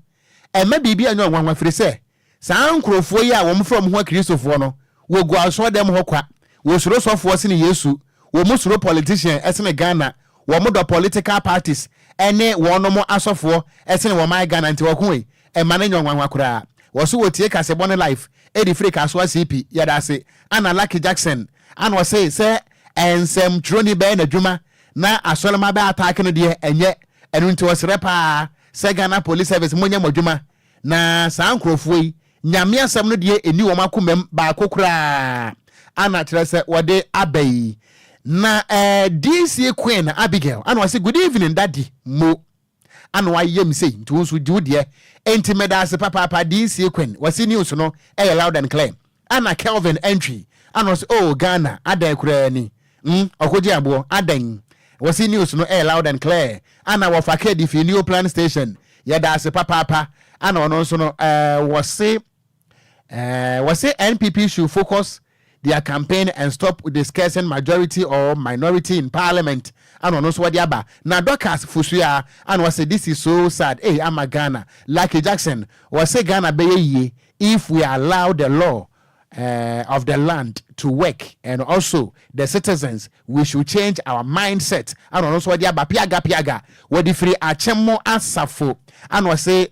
ɛmɛ biribi anyɛ ɔnwanwa firi sɛ saa nkurɔfoɔ yi a wɔn frɛ wɔn ho Akristofoɔ no, wɔgu asɔɔdɛm hɔ kwa, wɔsuro sɔfoɔ sene Yesu, wɔn mu suro politician ɛsene Ghana, wɔn dɔ political parties ɛne wɔn asɔfoɔ ɛsene wɔn ayɛ Ghana. Nti wɔko yi ɛma ne nyɛ ɔnwanwa koraa. Wɔso wɔtie kasɛbɔ ne live ɛde firi Kasoa CP, yɛda ase. Ana Lucky Jackson ana ɔse sɛ ɛnsɛmtwerɛni bɛyɛ n'adwuma na asɔrema bɛ attack no deɛ, ɛnyɛ ɛno. Nti ɔsrɛ paa sɛ Ghana Police Service, monyɛ mo adwuma na saa nkurɔfoɔ yi, Nyame asɛm no deɛ ɛni wɔn akomam baako koraa ana kyerɛ sɛ wɔde aba yi. Na DC Queen Abigail ana ɔse, "Good evening, Daddy Mo," ana wayɛ m sei. Nti wo nso gye wo deɛ. Enti meda ase papaapa, DC Queen. Wɔse news no ɛyɛ loud and clear. Ana Kelvin Entry ana ɔse, "Oh Ghana, adan koraa ni ɔkɔgye aboɔ adan." Wɔsi news no ɛyɛ loud and clear. Ana wɔfa kedi fi New Plan Station. Yɛda ase papaapa. Ana ɔno nso no wɔse NPP should focus their campaign and stop discussing majority or minority in parliament. Ana ɔno nso wɔde aba. Na Dorcas Fusua ana wɔse, "This is so sad." Hey, ama Ghana. Lucky Jackson wɔse Ghana bɛyɛ yie if we allow the law of the land to work and also the citizens, we should change our mindset. Ana ɔno nso wɔde aba. Piaga piaga wɔde firi Akyɛmo Asafo. Ana wɔse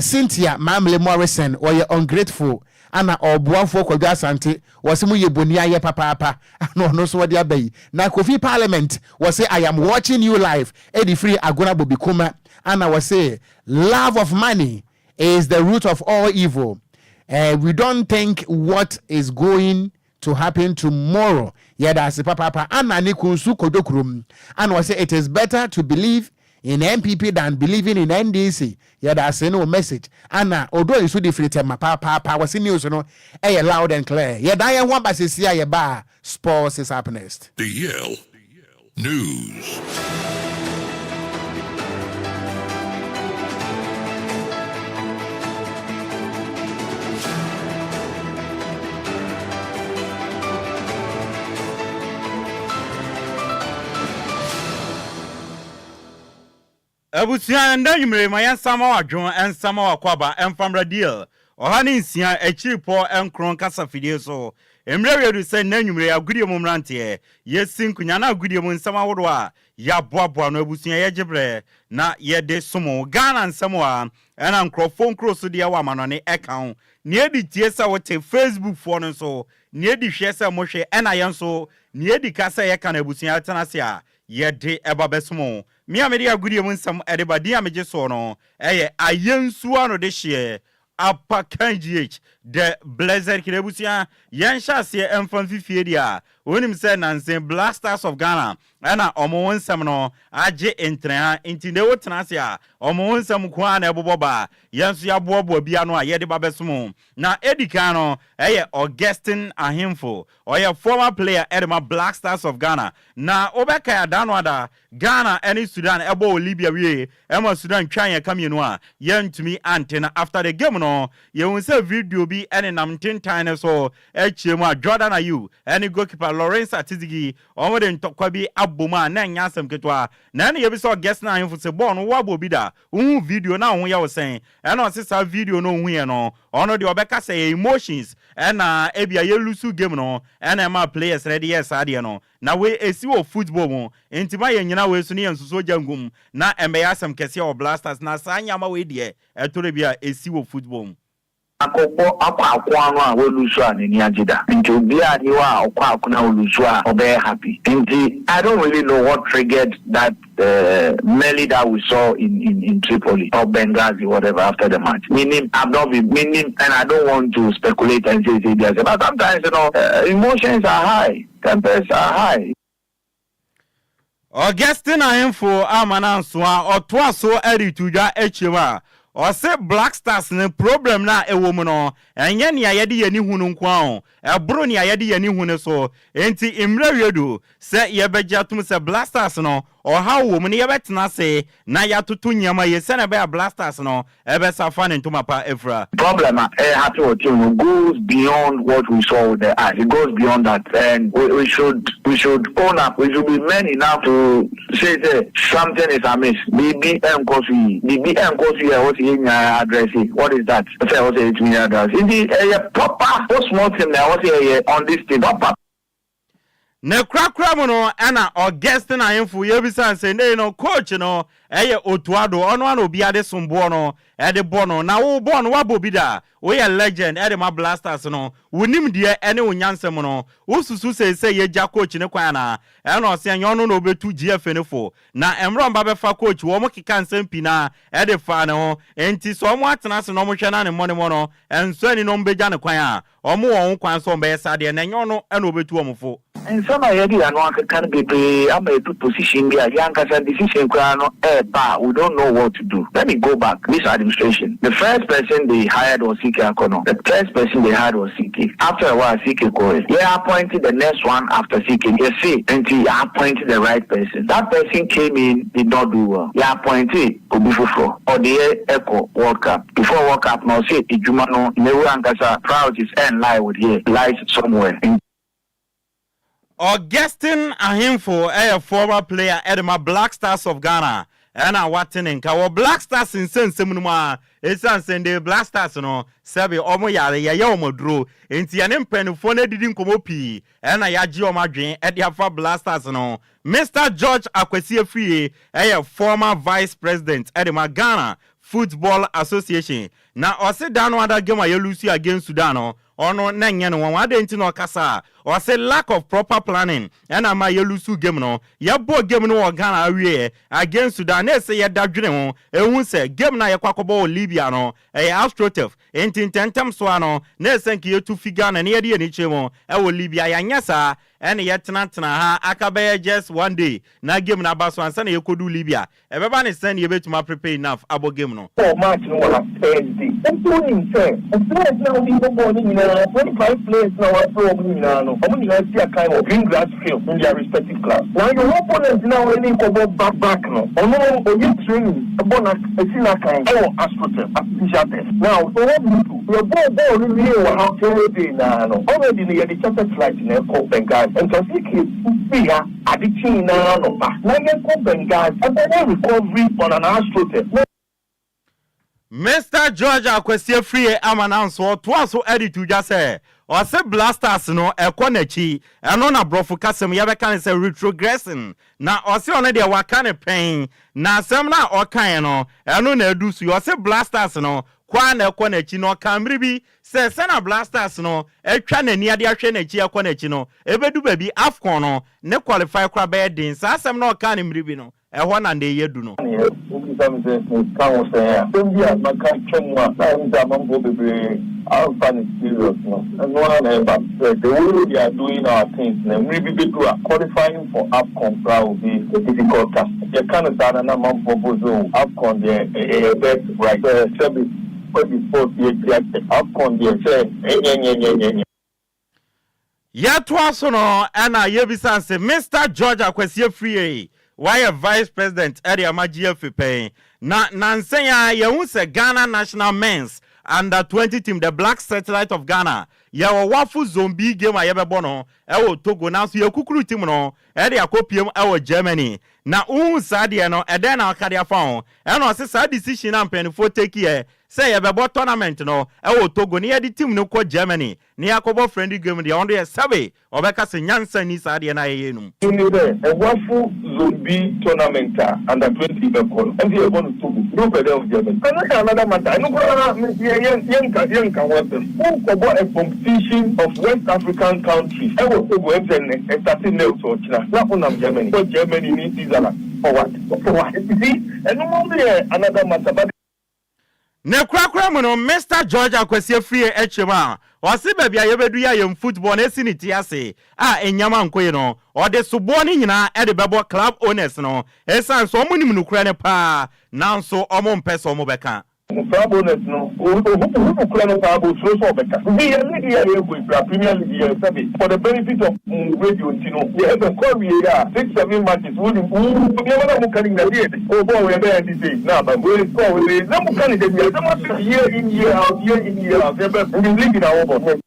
Cynthia Mamle Morrison wɔyɛ ungrateful. Ana ɔboafoɔ Kwadwo Asante wɔse mo yɛ boni ayɛ papaapa. Ana ɔno nso wɔde aba yi. Na Kofi Parliament wɔse, "I am watching you live," ɛde firi Agona Bobi Kuma. Ana wɔse, "Love of money is the root of all evil. We don't think what is going to happen tomorrow." Yɛda ase papaapa. Ana ne kunsu Kodwo kurom. Ana wɔsɛ, "It is better to believe in NPP than believing in NDC." Yɛda ase ne wɔ message. Ana odo nso de firi Tɛma papaapa. Wɔsɛ news no ɛyɛ loud and clear. Yɛda yɛn ho aba sisi a yɛba a, sports is up next. DL News. Abusua, nda nwummere ma yɛnsama wadwo ɛnsama wakɔaba ɛmfamra DL 106.9 kasa fidie so. Mmerɛ wiedu sɛ nna nwummere agodie mu mmeranteɛ yɛsi nkonya na agodie mu nsɛm ahodoɔ a yɛaboaboa no. Abusua, yɛgye berɛ na yɛde som Ghana nsɛm a ɛna nkurɔfoɔ nkuro so deɛ wɔ amanɔne ɛka ho. Nea ɛdi tie sɛ wote Facebook foɔ no nso, nea ɛdi hwɛ sɛ mohwɛ, ɛna yɛn nso nea ɛdi ka sɛ yɛka no. Abusua, tena ase a yɛde ɛba bɛsom. Me a mede agodie mu nsɛm ɛde ba din a megye soɔ no ɛyɛ Ayɛnsuo ano de hyeɛ Apakan GH the Blessed Kid. Abusua, yɛnhyɛ aseɛ ɛmfa mfifie deɛ a wonim sɛ nansen Black Stars of Ghana ɛna ɔmo ho nsɛm no agye ntena, nti ne wotena ase a ɔmo ho nsɛm ko a na ɛbobɔ ba. Yɛn nso yɛaboaboa bi ano a yɛde ba bɛsom. Na edi kan no ɛyɛ Augustine Ahemfo, ɔyɛ former player ɛde ma Black Stars of Ghana. Na wobɛka ada no ada Ghana ɛne Sudan ɛbɔ wɔ Libya wie ɛma Sudan twa yɛn ka mmienu a yɛntumi ante. Na after the game no, yɛhu sɛ video bi ɛne nam ntentan ne so akyire mu a Jordan Ayew ɛne goalkeeper Lawrence Atizigi wɔn de ntɔkwa bi abɔ mu a na ɛnyɛ asɛm ketewa. Na ɛne yɛbi sɛ Augustine Ahemfo sɛ bɔɔl no wɔabɔ bi da, wohu video na wo ho yɛ wo sɛn? Ɛna ɔse saa video no ohu yɛ no, ɔno deɛ ɔbɛka sɛ yɛ emotions ɛna ebia yɛ lose game no ɛna ɛma players no de yɛ saa deɛ no. Na wei esi wɔ football mu, nti ma yɛn nyina wei so ne yɛn nsoso gya ngum na ɛmbɛyɛ asɛm kɛseɛ wɔ Black Stars. Na saa nyama wei deɛ ɛtɔrɔ bi a esi wɔ football mu. Akɔkɔ akɔ ako ano a wɔ lose a n'ani agye da, nti obiara ni hɔ a ɔkɔ ako na wɔ lose a ɔbɛyɛ happy. Nti I don't really know what triggered that melee that we saw in Tripoli or Benghazi, whatever, after the match. Meaning, I've not been meaning, and I don't want to speculate and say, but sometimes emotions are high, tempers are high. Augustine Ahemfo ama no nso a ɔtoa so de to dwa akyire mu a ɔse Black Stars ne problem no a ɛwɔ mu no ɛnyɛ nea yɛde yɛni hu no nko a o, ɛboro nea yɛde yɛni hu no so. Enti mmerɛ wie do sɛ yɛbɛgye atom sɛ Black Stars no ɔhaw wɔ mu ne yɛbɛtena ase na yɛatoto nneɛma yie sɛnea ɛbɛyɛ a Black Stars no ɛbɛsa fa ne ntoma pa afira. Problem a happen with team no goes beyond what we saw with the eyes. It goes beyond that, and we should own up. We should be men enough to say something is amiss. Bibi ɛnkɔ so yi, bibi ɛnkɔ so yi a wɔsi yɛ nyinaa address it. What is that? Sɛ wɔsi yɛ tumi address. Nti ɛyɛ proper postmortem na wɔsi yɛ on this thing proper. Ne korakora mu no, ɛna Augustine Ahemfo yɛbisa sɛ ne no coach no ɛyɛ Otto Addo, ɔno ana obi ade somboɔ no ɛde bɔ no na wo bɔɔ no woabɔ bi da, woyɛ legend ɛde ma Black Stars no, wonim deɛ ɛne wo nyansɛm no, wosusu sɛ sɛ yɛgya coach ne kwan anaa? Ɛna ɔsɛ ɛnyɛ ɔno na obɛtu GFA no fo na mmerɛ ɔmba bɛfa coach wɔn keka nsɛm pii na ɛde fa ne ho. Nti sɛ ɔmo atena ase na ɔmo hwɛ na ne mmɔne no ɛnso ani na ɔmo bɛgya ne kwan a, ɔmo wɔn ho kwan sɛ ɔmo bɛyɛ saa deɛ na ɛnyɛ ɔno ɛna obɛtu ɔmo fo. Nsɛm a yɛde ano akeka no bebree ama edu position bi a yɛankasa decision koraa no. Ɛɛba a, we don't know what to do. Let me go back, this administration, the first person they hired was CK Akonnor, the first person they hired was CK, after a while CK kɔɔɛ, yɛ appoint the next one after CK, yɛse nti yɛ appoint the right person, that person came in did not do well, yɛ appoint obi foforɔ, ɔde yɛ ɛkɔ World Cup, before World Cup no ɔse edwuma no n'ewura ankasa priorities ɛn lie with here, lies somewhere. Augustine Ahemfo ɛyɛ former player ɛde ma Black Stars of Ghana, ɛna wate ne nka wɔ Black Stars nsɛnsɛm no mu a ɛsiane sɛ nde Black Stars no sɛbe ɔmo yare yɛyɛ ɔmo aduro, nti yɛne mpanimfoɔ no adidi nkɔmmɔ pii ɛna yɛagye ɔmo adwene ɛde afa Black Stars no. Mr George Akwasi Afriyie ɛyɛ former vice president ɛde ma Ghana Football Association, na ɔse da no ada game a yɛlose against Sudan no, ɔno na nyɛ no wɔn ade nti na ɔkasa a ɔse lack of proper planning ɛna ma yɛlose game no. Yɛbɔ game no wɔ Ghana awie against Sudan na ɛsɛ yɛda dwene ho ehu sɛ game na yɛkɔ akɔbɔ wɔ Libya no ɛyɛ astroturf, nti ntɛntɛm soa no na ɛsɛ nka yɛtu fi Ghana na yɛde yɛn ani mu ɛwɔ Libya. Yɛanyɛ saa ɛne yɛtenatena ha aka bɛyɛ just one day na game no aba so ansa na yɛkɔdu Libya. Ɛbɛba ne sɛn ne yɛbɛtumi aprepare enough abɔ game no? Bɔɔl match no wɔ ha Thursday, nti wonim sɛ players na wɔde bɔ bɔɔl no nyinaa, 25 players na wɔafrɛ wɔn nyinaa no, wɔn nyinaa si akan wɔ green grass field in their respective clubs. Na your opponent na wɔn ani nkɔbɔ back back no, ɔno no ɔyɛ training ɛbɔ na esi n'akan ɛwɔ astroturf, artificial turf. Now, so what do you do? Yɛbɔ bɔɔl no wie wɔ ha Thursday naa no, already no yɛde charter flight na ɛkɔ Benghazi. Nkasi ke fi ha ade kyin naa no ba na yɛkɔ Benghazi ɛbɛyɛ recovery on an astroturf. Mr George Akwasi Afriyie ama nanso ɔtoa so ɛde to dwa sɛ ɔse Black Stars no ɛkɔ n'akyi, ɛno na borɔfo kasɛm yɛbɛka ne sɛ retrogressing, na ɔse ɔno deɛ waka ne pɛn na asɛm no a ɔkaeɛ no ɛno na adu so. Ɔse Black Stars no kwaa na ɛkɔ n'akyi na ɔka mmere bi sɛ sɛna Black Stars no atwa n'ani ade ahwɛ n'akyi ɛkɔ n'akyi no, ɛbɛdu baabi AFCON no ne qualify kora bɛyɛ den. Saa asɛm no ɔka ne mmere bi no, ɛhɔ na nde yɛ du no. Wobisa me sɛ meka ho sɛn a, asɛm bi a maka twa mu a na ɛhu sɛ amanfoɔ bebree amfa no serious no, ɛno ara na ɛba sɛ the way we are doing our things na mmere bi bɛdu a, qualifying for AFCON koraa will be a difficult task. Yɛka no saa na na amanfoɔ bo so AFCON deɛ ɛyɛ bet right sɛ sɛbi kɔdi sport yɛ tia AFCON deɛ sɛ ɛnyɛnyɛnyɛnyɛ. Yɛtoa so no, ɛna yɛbisa sɛ Mr George Akwasi Afriyie wayɛ vice president ɛde ama GFA pɛn, na nansɛn a yɛhu sɛ Ghana national men's under 20 team, the Black Satellite of Ghana, yɛwɔ WAFU Zone B game a yɛbɛbɔ no ɛwɔ Togo, nanso yɛkukuru team no ɛde akɔpiem ɛwɔ Germany. Na wohu saa deɛ no, ɛdɛn na ɔka de afa ho? Ɛna ɔse saa decision a mpanimfoɔ take yɛ sɛ yɛbɛbɔ tournament no ɛwɔ Togo ne yɛde team no kɔ Germany ne yɛakɔbɔ friendly game deɛ, ɔno deɛ sɛbe ɔbɛka sɛ nyansa ni saa deɛ no a yɛyɛ no mu. Ni sɛ ɛWAFU Zone B tournament a under 20 bɛkɔ no, ɛnti yɛbɔ no Togo ne wopɛ dɛ of Germany, ɛno yɛ another matter. Ɛno koraa yɛnka ho asɛm. Wokɔbɔ a competition of West African countries ɛwɔ Togo, ɛmsɛ nnɛ ɛstart nnɛ sɛ ɔkyena na wonam Germany, kɔ Germany ne Switzerland, for what? For what? You see, ɛno mo yɛ another matter, but Ne korakora mu no, Mr George Akwasi Afriyie akyerɛ mu a ɔse baabi a yɛbɛdu yɛ yɛn football no esi ne ti ase a ɛnyama nkoyi no, ɔde soboɔ no nyinaa ɛde bɛbɔ club owners no, ɛsiane sɛ ɔmo nim nokorɛ no paa nanso ɔmo mpɛ sɛ ɔmo bɛka. Club owners no ohu nukura no paa, osuro sɛ ɔbɛka bi. Yɛ league yɛ yɛ go ekura Premier League yɛ sɛbi for the benefit of radio nti no yɛ ɛbɛ kɔ wie a six seven matches wuli wuu nneɛma na mo ka ne nyina yɛ o bɔɔl yɛ bɛyɛ ɛdi sei na aba wei bɔɔl wei na mo ka ne de bi asɛm ase year in year out, year in year out, yɛ bɛ ndi league na wɔbɔ.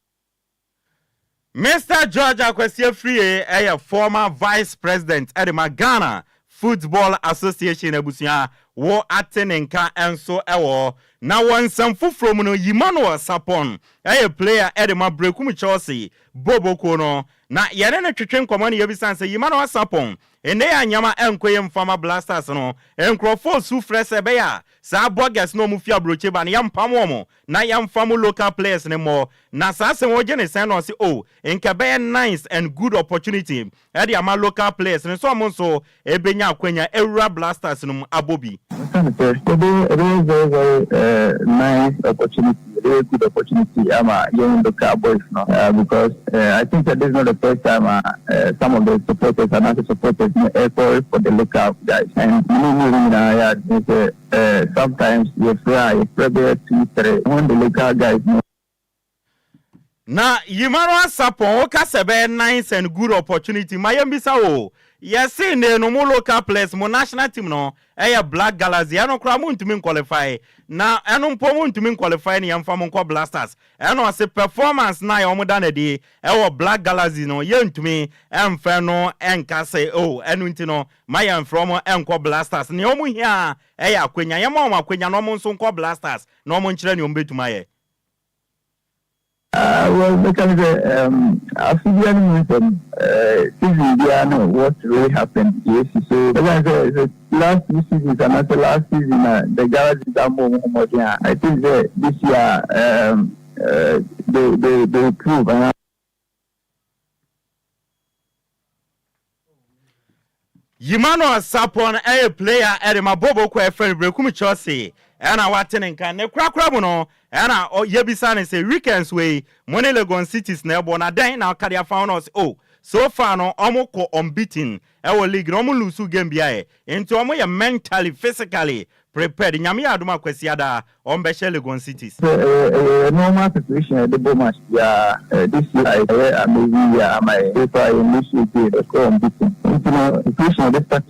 Mr George Akwasi Afriyie ɛyɛ former vice president ɛde ma Ghana Football Association. Abusua, wo ate ne nka nso ɛwɔ na wɔ nsɛm foforɔ mu no, Emmanuel Sapon ɛyɛ player ɛde ma Brekum Chelsea boboko no, na yɛne no twetwe nkɔmmɔ no, yɛbisa sɛ Emmanuel Sapon, ɛnɛ yɛ anyama ɛnkɔ yɛ mfama Black Stars no, nkurɔfoɔ su frɛ sɛ ɛbɛyɛ a saa bogus na ɔmo fi aburokye ba no yɛmpam wɔn na yɛmfa mo local players ne mmɔ. Na saa asɛm wɔgye ne sɛn? Na ɔse o nka bɛyɛ nice and good opportunity ɛde ama local players ne nso ɔmo nso ebenya akwanya ewura Black Stars no mu abɔ bi. Meka no sɛ ɛbɛyɛ ɛbɛyɛ very very eh, nice opportunity, ɛbɛyɛ good opportunity ama yɛn local boys no uh, because uh, I think that this is not the first time uh, uh, some of the supporters anaasɛ supporters no ɛkɔ for the local guys and mene mmienu nyinaa yɛ adwene sɛ uh, sometimes yɛfrɛ a yɛfrɛ bɛyɛ 2, 3 when the local guys no. Na yima no asapɔn woka sɛ bɛyɛ nice and good opportunity ma yɛmbisa wo. Yɛse ne no mo local players, mo national team no ɛyɛ Black Galaxy, ɛno koraa montumi nqualify, na ɛno mpo montumi nqualify ne yɛmfa mo nkɔ Black Stars. Ɛna ɔse performance na yɛ ɔmo da n'adi ɛwɔ Black Galaxy no, yɛntumi ɛmfɛ no ɛnka sɛ o ɛno nti no ma yɛmfrɛ ɔmo ɛnkɔ Black Stars. Nea ɔmo hia ɛyɛ akwanya, yɛma ɔmo akwanya na ɔmo nso nkɔ Black Stars na ɔmo nkyerɛ nea ɔmo bɛtumi ayɛ. Well, because afe biara no mu nsɛm, season biara no, what really happened, yes. So like I said, the last two seasons and after last season, the Galaxies are more more. I think that this year they prove. Emmanuel Sapon ɛyɛ player ɛde ma Bobo kɔ ɛfɛ no Brekum Chelsea, ɛna wate ne nka ne korakora mu no. Ɛna yɛbisa ne sɛ weekends wei mo ne Legon Cities na ɛbɔ na dɛn na ɔka de afa ho? Na ɔsɛ oh, so far no ɔmo kɔ unbeaten ɛwɔ league na ɔmo lose game biara, nti ɔmo yɛ mentally, physically prepared. Nyame yɛ adom akwasi ada ɔmo bɛhyɛ Legon Cities. Normal preparation at the ball match, yeah, this year I amazing year. My so far in this year, the score unbeaten. Preparation at the start,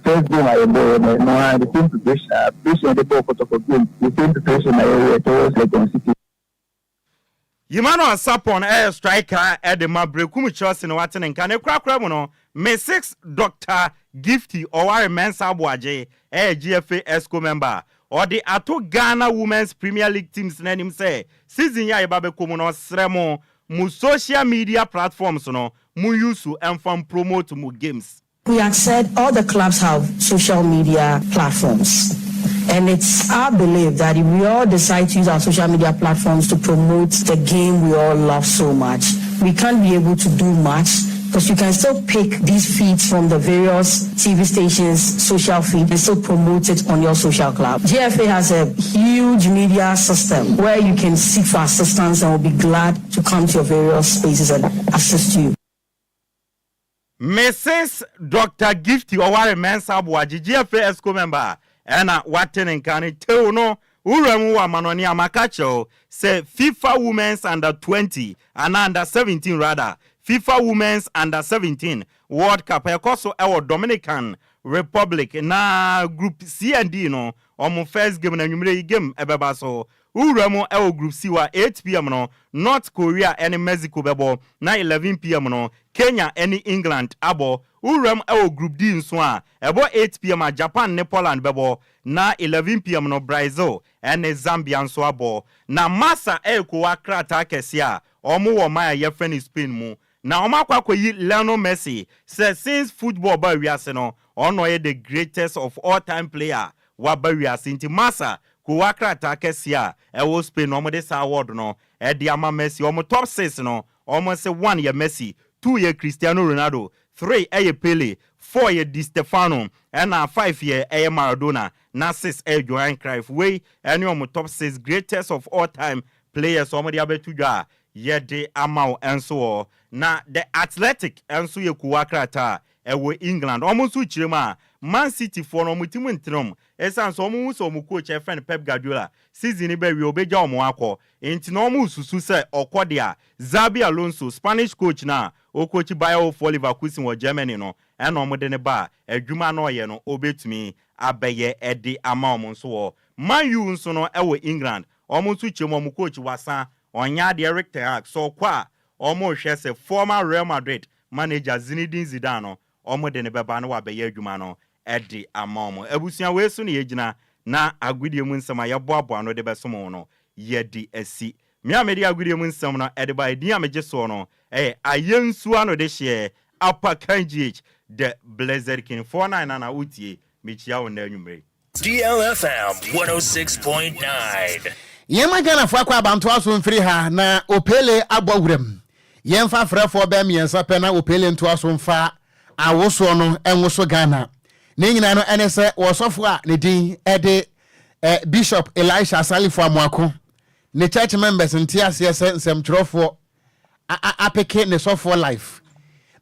first game I ball, no, no, the same preparation, preparation at the ball for the game, the same preparation I towards Legon City. Emmanuel Sapon ɛyɛ striker ɛde ma Brekum Chelsea na wate ne nka ne korakora mu no. Mrs Dr Gifty Ɔware Mensa Aboagye ɛyɛ GFA Exco member. Ɔde ato Ghana Women's Premier League teams n'anim sɛ season yi a yɛba bɛkɔ mu no, ɔsrɛ mo, mo social media platforms no, mo use ɛmfa promote mo games. We had said all the clubs have social media platforms. And it's our belief that if we all decide to use our social media platforms to promote the game we all love so much, we can't be able to do much because you can still pick these feeds from the various TV stations' social feed and still promote it on your social club. GFA has a huge media system where you can seek for assistance and will be glad to come to your various spaces and assist you. Mrs Dr Gifty Ɔware Mensa Aboagye, GFA Exco member, ɛna wate ne nka ne tew no. Wura mu wɔ amanɔne a maka kyerɛw sɛ FIFA Women's Under 20 anaa Under 17 rather, FIFA Women's Under 17 World Cup ɛkɔ so ɛwɔ Dominican Republic, na Group C and D no ɔmo first game na nwummerɛ yi game ɛbɛba so. Wura mu ɛwɔ Group C wa 8 p.m. no, North Korea ɛne Mexico bɛbɔ, na 11 p.m. no Kenya ɛne England abɔ. Wura mu ɛwɔ Group D nso a ɛbɔ 8 p.m. a Japan ne Poland bɛbɔ, na 11 p.m. no Brazil ɛne Zambia nso abɔ. Na Barca ɛyɛ kowa krataa kɛseɛ a ɔmo wɔ man a yɛfrɛ no Spain mu na ɔmo akɔ akɔyi Lionel Messi sɛ since football ba wiase no, ɔno ɔyɛ the greatest of all time player waba wiase. Nti Barca kowa krataa kɛseɛ a ɛwɔ Spain na ɔmo de saa award no ɛde ama Messi. Ɔmo top six no, ɔmo sɛ one yɛ Messi, two yɛ Cristiano Ronaldo, three ɛyɛ Pele, four yɛ Di Stefano, ɛna five yɛ ɛyɛ Maradona, na six ɛyɛ Johan Cruyff. Wei ɛne ɔmo top six greatest of all time players ɔmo de abɛto dwa a yɛde ama wo ɛnso wɔ. Na The Athletic ɛnso yɛ kowa krataa ɛwɔ England, ɔmo nso kyerɛ mu a Man City foɔ no ɔmo ti mu ntenam ɛsiane sɛ ɔmo hu sɛ ɔmo coach ɛfrɛ no Pep Guardiola season ni bɛwie ɔbɛgya ɔmo akɔ, nti na ɔmo susu sɛ ɔkɔ deɛ a Xabi Alonso, Spanish coach na ɔcoach Bayer 04 Leverkusen wɔ Germany no, ɛna ɔmo de ne ba a adwuma no ɔyɛ no ɔbɛtumi abɛyɛ ɛde ama ɔmo nso wɔ. Man U nso no ɛwɔ England, ɔmo nso kyerɛ mu ɔmo coach wasa ɔnyɛ adeɛ, Erik ten Hag, sɛ ɔkɔ a ɔmo hwɛ sɛ former Real Madrid manager Zinedine Zidane no ɔmo de ne bɛba no wabɛyɛ adwuma no ɛde ama ɔmo. Abusua, wei so ne yɛgyina na agodie mu nsɛm a yɛboaboa no de bɛsom no yɛde asi mmea a mede agodie mu nsɛm no ɛde ba. Ɛdin a megye soɔ no ɛyɛ Ayɛnsuo ano de hyeɛ Apakan GH, the Blessed King 49 nana wotie mekyia wo nnɛ anwummere. DLFM 106.9. Yɛma Ghanafoɔ akɔ abantoa so mfiri ha na Opele abɔ wuram. Yɛmfa frɛfoɔ bɛɛ mmiɛnsa pɛ na Opele ntoa so mfa awosoɔ no ɛnwo so Ghana. Ne nyinaa no ɛne sɛ wɔsɔfo a ne din ɛde Bishop Elisha Salifo Amoako ne church members nte aseɛ sɛ nsɛmtwerɛfoɔ apeke ne sɔfoɔ life.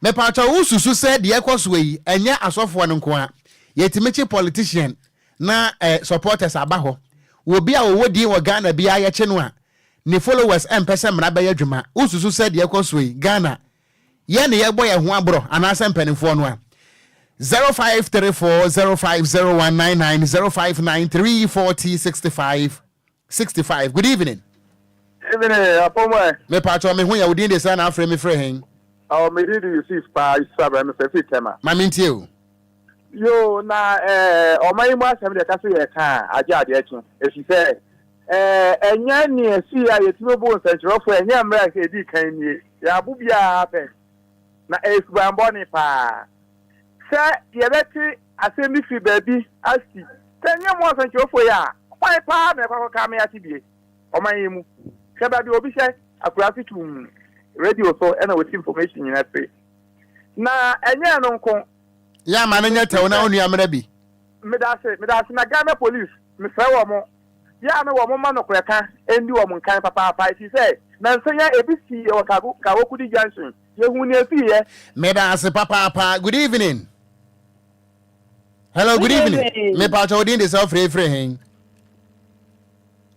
Mepatwa, wosusu sɛ deɛ ɛkɔ soɔ yi, ɛnyɛ asɔfoɔ no nko a yɛtumi kye politician na supporters aba hɔ. Obi a wɔwɔ din wɔ Ghana biara, yɛkye no a, ne followers ɛmpɛ sɛ mmara bɛyɛ adwuma. Wosusu sɛ deɛ ɛkɔ soɔ yi, Ghana yɛn ne yɛbɔ yɛn ho aborɔ anaasɛ mpanimfoɔ no a? 0534 050199, 0593 40 65 65. Good evening. Evening, apɔmɔ. Mepatwa, me ho yɛ. Wo din de sɛ na afrɛ me frɛ hɛn? Ɔ me din de Yusuf paa, Yusuf Abraham, sɛ fi Tema. Ma mentie o. Yo, na ɔman yi mu asɛm deɛ, ka sɛ yɛka a, agye adeɛ kye. Ɛfiri sɛ ɛnyɛ nea si a yɛtumi bo nsɛnkyerɛfoɔ, ɛnyɛ mmerɛ a ɛdi kan nie. Yɛabo biara pɛ. Na ɛyɛ subanbɔne paa. Sɛ yɛbɛte asɛm bi firi baabi asi, sɛ ɛnyɛ mo nsɛnkyerɛfoɔ yi a, hwan paa na ɛkɔ akɔka me ate bie ɔman yi mu? Hwɛ baabi a obi hyɛ akuraase tum radio so ɛna wɔsi information nyinaa firi. Na ɛnyɛ no nko. Yɛ ama no nyɛ tɛw na wo nua mmerɛ bi. Medase, medase. Na Ghana Police, mesrɛ wɔ mo, yɛ a na wɔ mo ma nokorɛ ka ndi wɔ mo nkan papaapa, ɛfiri sɛ nansa yi a ebi sii wɔ Kawokudi Junction, yɛhu nea ɛsiiɛ. Meda ase papaapa. Good evening. Hello, good evening. Mepatwa, wo din de sɛ, wofrɛ firi hen?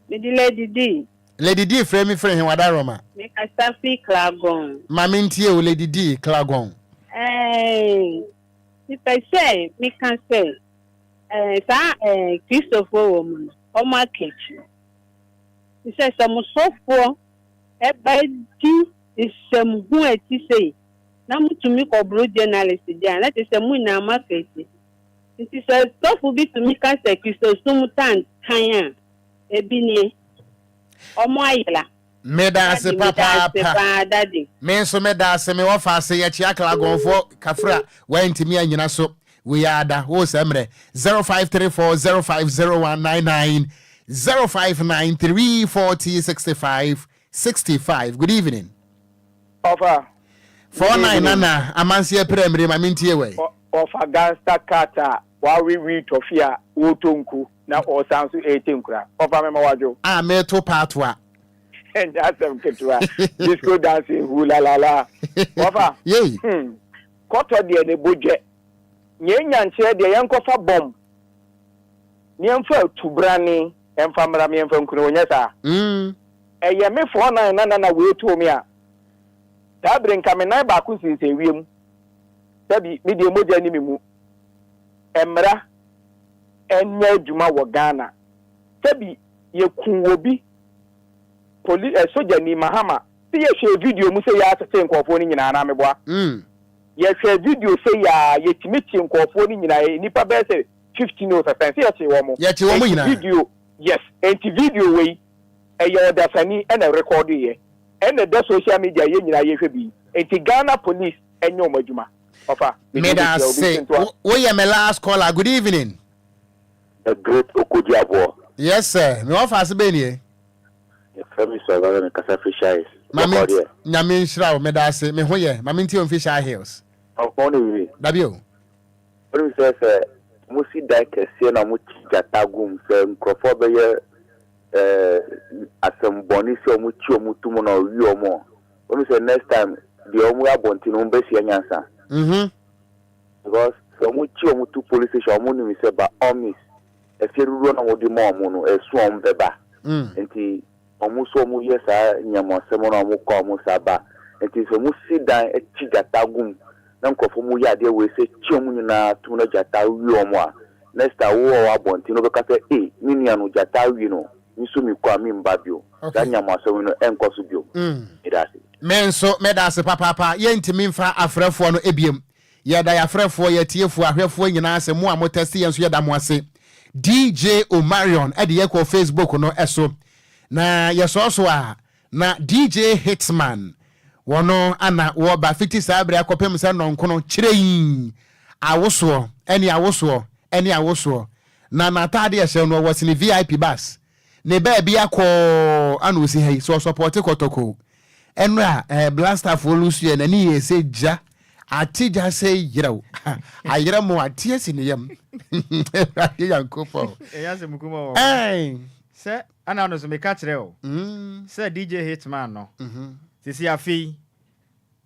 Mede Lady D. Lady D, frɛ mi firi hen, wada Roma? Mekasa fi Klagon. Ma mentie o, Lady D, Klagon. Mepɛ sɛ meka sɛ saa Kristofoɔ wɔ mu no, ɔmo aka akyi. Sɛ mo sɔfoɔ ɛba di nsɛmhu a ɛte sei na motumi kɔboro journalist deɛ a, na kyerɛ sɛ mo nyinaa mo aka akyi. Nti sɛ sɔfo bi tumi ka sɛ Kristosom tantan a, ebi nie. Ɔmo ayera. Meda ase Daddy, meda ase papaapa. paa, Daddy. Me nso meda ase. Me wɔfa ase yɛkyea Klagɔnfoɔ kafra wantumi anyina so. Wei ada wo sɛ mmerɛ. 0534 050199, 0593 40 65 65. Good evening. Ɔfa. 49 nana amanseɛ pere mmere, ma mentie wei. Ɔfa, gangster cat a wawewe tɔfe a wɔretɔ nku na ɔsan so ɛrete nkura. Ɔfa, mema wadwo. A meto paatoa. Ɛnyɛ asɛm ketewa. Disco dancing hu la la la. Ɔfa. Yei. Kɔtɔ deɛ ne bo dwɛ. Nyɛ nyankyerɛ deɛ, yɛnkɔfa bɔm. Ne yɛmfa atubrane ɛmfa mmra me yɛmfa nkunu, onyɛ saa. Ɛyɛ me 49 na nana wei too me a, saa bere nka me nan baako nsinsɛn wiem. Sɛbi, me deɛ mogya ni me mu. Mmara ɛnyɛ adwuma wɔ Ghana. Sɛbi, yɛku wɔ bi poli sogyani Mahama. Sɛ yɛhwɛ video mu sɛ yɛatete nkurɔfoɔ no nyinaa na meboa. Yɛhwɛ video sɛ yɛ a yɛtumi kye nkurɔfoɔ no nyinaa, nnipa bɛyɛ sɛ 15 o sɛ sɛn sɛ yɛkye wɔn. Yɛkye wɔn Enti nyinaa. video, yes, enti video wei ɛyɛ ɔdasani ɛna record yɛ, ɛna ɛda social media yɛn nyinaa yɛhwɛ bi. Enti Ghana Police ɛnyɛ wɔn adwuma. Ɔfa, mede wo Meda bɛhyia obi ase. ntoa. Woyɛ me last caller. Good evening. The Great Okogyeaboɔ. Yes sir, me wɔfa ase bɛn nie? Yɛfrɛ me Survivor, mekasa firi Shires. Ma me Bɔkɔɔ deɛ. Nyame nhyira wo, meda ase, me ho yɛ. Ma mentie wo mfi Shire Hills. Ɔpɔn ne wie. Dabi o. Wonim sɛ mosi dan kɛseɛ na mokyi gyata gu mu, sɛ nkurɔfoɔ bɛyɛ asɛm bɔne sɛ ɔmo kyi ɔmo to mu na ɔwi ɔmo a, wonim sɛ next time deɛ ɔmo yɛ abɔnten no, ɔmo bɛsua nyansa. Because sɛ ɔmo kyi ɔmo to police station, ɔmo nim sɛ by all means ɛfie dodoɔ na ɔmo de ma ɔmo no, ɛso a ɔmo bɛba. Nti ɔmo nso ɔmo yɛ saa nyamuasɛm no a, ɔmo kɔ a, ɔmo saa ba. Nti sɛ ɔmo si dan akyi gyata gu mu na nkurɔfoɔ mo yɛ adeɛ wei sɛ kyi ɔmo nyinaa tum na gyata wi ɔmo a, next time wo wɔ abɔnten no, wobɛka sɛ, "Ee, me nua no gyata wi no, me nso mi kɔ a, mi mba bio." Saa nyamuasɛm no ɛnkɔ so bio. Meda ase. Me nso meda ase papaapa. Yɛntumi mfa afrɛfoɔ no ebiem. Yɛda yɛafrɛfoɔ, yɛatiefoɔ, ahwɛfoɔ nyinaa ase. Mo a mo tɛste yɛn nso, yɛda mo ase. DJ Omarion de yɛ kɔ Facebook no so na yɛsɔɔ so a, na DJ Hitman wɔno ana wɔba fiti saa berɛ akɔpem sɛ nnɔnkono kyerɛyi awosoɔ ɛne awosoɔ ɛne awosoɔ na n'ataade ɛhyɛ no, ɔwɔ sene VIP bus ne baabi akɔɔ ana osi ha yi sɛ ɔsɔpɔte Kɔtɔkɔ. Ɛno a Blasterfoɔ lusu yɛ n'ani yɛ sɛ gya. Ate gya sɛ yerɛw. Ayerɛ mo ate asi ne yam. Awurade Nyankopɔn. Ɛyɛ asɛm kuma wɔ hɔ. Ɛn. Sɛ ana no so meka kyerɛ o. Sɛ DJ Hitman no. Sisi afei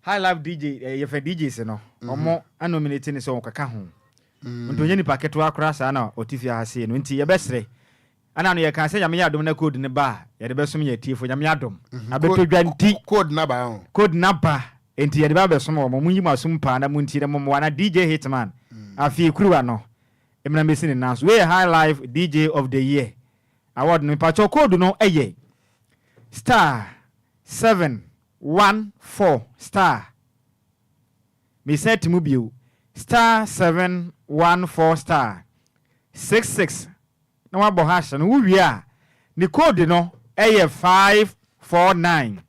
High Life DJ eh, yɛfɛ DJs no. Ɔmo anominate ne sɛ ɔkaka ho. Nti ɔnyɛ nipa ketewa koraa saa na ɔte fie ha sei no. Nti yɛbɛsrɛ. Ɛna no yɛkaa sɛ Nyame yɛ adom na code no ba a, yɛde bɛsom yɛn atiefo. Nyame adom, abɛtɔ dwa nti. Code no aba ho. Code no aba, nti yɛde ba abɛsom wɔn. Monyi mo asom paa na montie na mommoa na DJ Hitman, afei kuruwa no mmra mmɛsi ne nan so. Wei yɛ High Life DJ of the Year award no. Mepakyɛw code no yɛ *714 star. Mesan ti mu bio, *714 *66 na wabɔ hash no, wowie a, ne code no yɛ 549.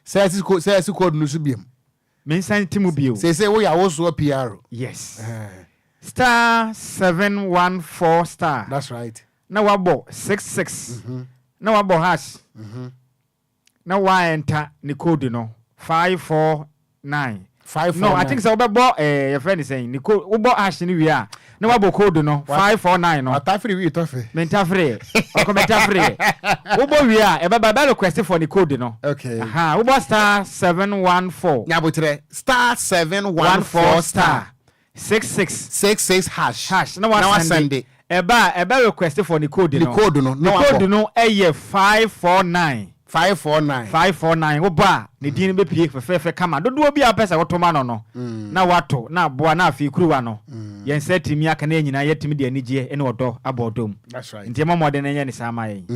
Sɛ ɛsi code no so biom. Mensan ti mu bio. Seesei woyɛ awosoɔ PR. Yes. *714 star. That's right. Na wabɔ 66. Na wabɔ hash. Na wa enter ne code no 549. 549. No, I think sɛ wobɛbɔ eh, yɛfrɛ ne sɛn ne code, wobɔ hash no wie a na wabɔ code no 549 no. Watafere wi tɔfe. Mentafere ɔkɔ mentafere. Wobɔ wie a ɛbɛba ɛbɛ request for ne code no. Okay. Aha, wobɔ *714. Nyabotrɛ *714 star. 66. 66 hash. Hash na wasɛnde. Ɛba a ɛbɛ request for ne code no. Ne code no na wabɔ. Ne code no ɛyɛ 549. 549. 549 wobɔ a ne din no bɛpue fɛfɛɛfɛ kama. Dodoɔ bi a wopɛ sɛ woto ma no no na wato na aboa na afei kuruwa no yɛn nsa atumi aka na yɛn nyinaa yɛatumi de anigyeɛ ne ɔdɔ abɔ ɔdɔ mu. That's right. Nti yɛmmɔ mmɔden na yɛnyɛ ne saa ma yɛn.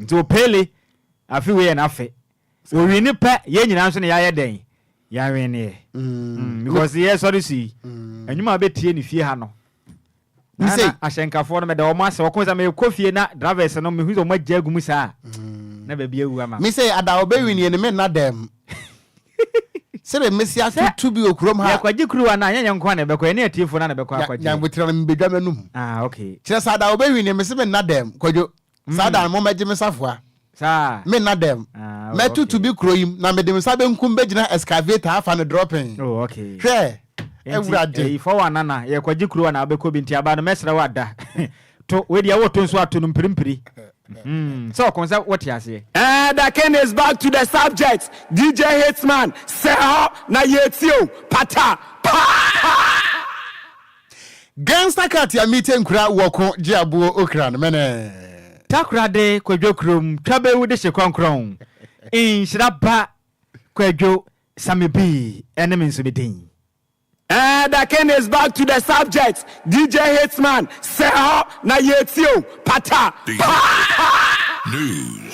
Nti Opele afe wei yɛ n'afe. Owini pɛ yɛn nyinaa nso na yɛayɛ dɛn yɛaweneɛ. Because yɛsɔre so yi nnwuma a bɛtie ne fie ha no na ahyɛnkafoɔ no meda wɔn ase wɔko sɛ mekɔ fie na drivers no mehu sɛ wɔn agya agu mu saa na baabi awu ama me sɛ ada ɔbɛwinie no menna dɛm sɛdeɛ mesi atoto bi wɔ kurom ha. Yɛkɔgye kuruwa no a, ɛnyɛ yɛn nko ara na ɛbɛkɔ, yɛne atiefoɔ no ara na ɛbɛkɔ akɔgye. Nyankokyerɛ no mebɛdwa m'anum. Ah, okay. Kyerɛ sɛ ada ɔbɛwinie mese menna dɛm Kwadwo. Saa da no mommɛgye me safoa. Saa. Menna dɛm. Ah, oh, Mɛtutu okay. bi kuro yi mu na mede me nsa benkum bɛgyina excavator afa no dropping. Oh, okay. Hwɛ! Nti, Awurade. ɛyi fɔwɔ anana, yɛkɔgye kuruwa na wobɛkɔ bi nti aba no mɛsrɛ wo ada. To, wei deɛ woto nso ato no mpirimpiri. Hmm, sɛ ɔko sɛ wote aseɛ. Eh, the king is back to the subject DJ Hitman, sɛ hɔ na yɛtie o, pata paa. Gangsta cat ya mite nkura wɔko gye aboɔ okra no mɛnɛ. Takoradi Kwadwo kurom twabewu dehye krɔnkrɔn nhyira ba Kwadwo Sammy B ɛne me nso me din. Eh, the king is back to the subject DJ Hitman, sɛ hɔ na yɛtie o, pata paa. News.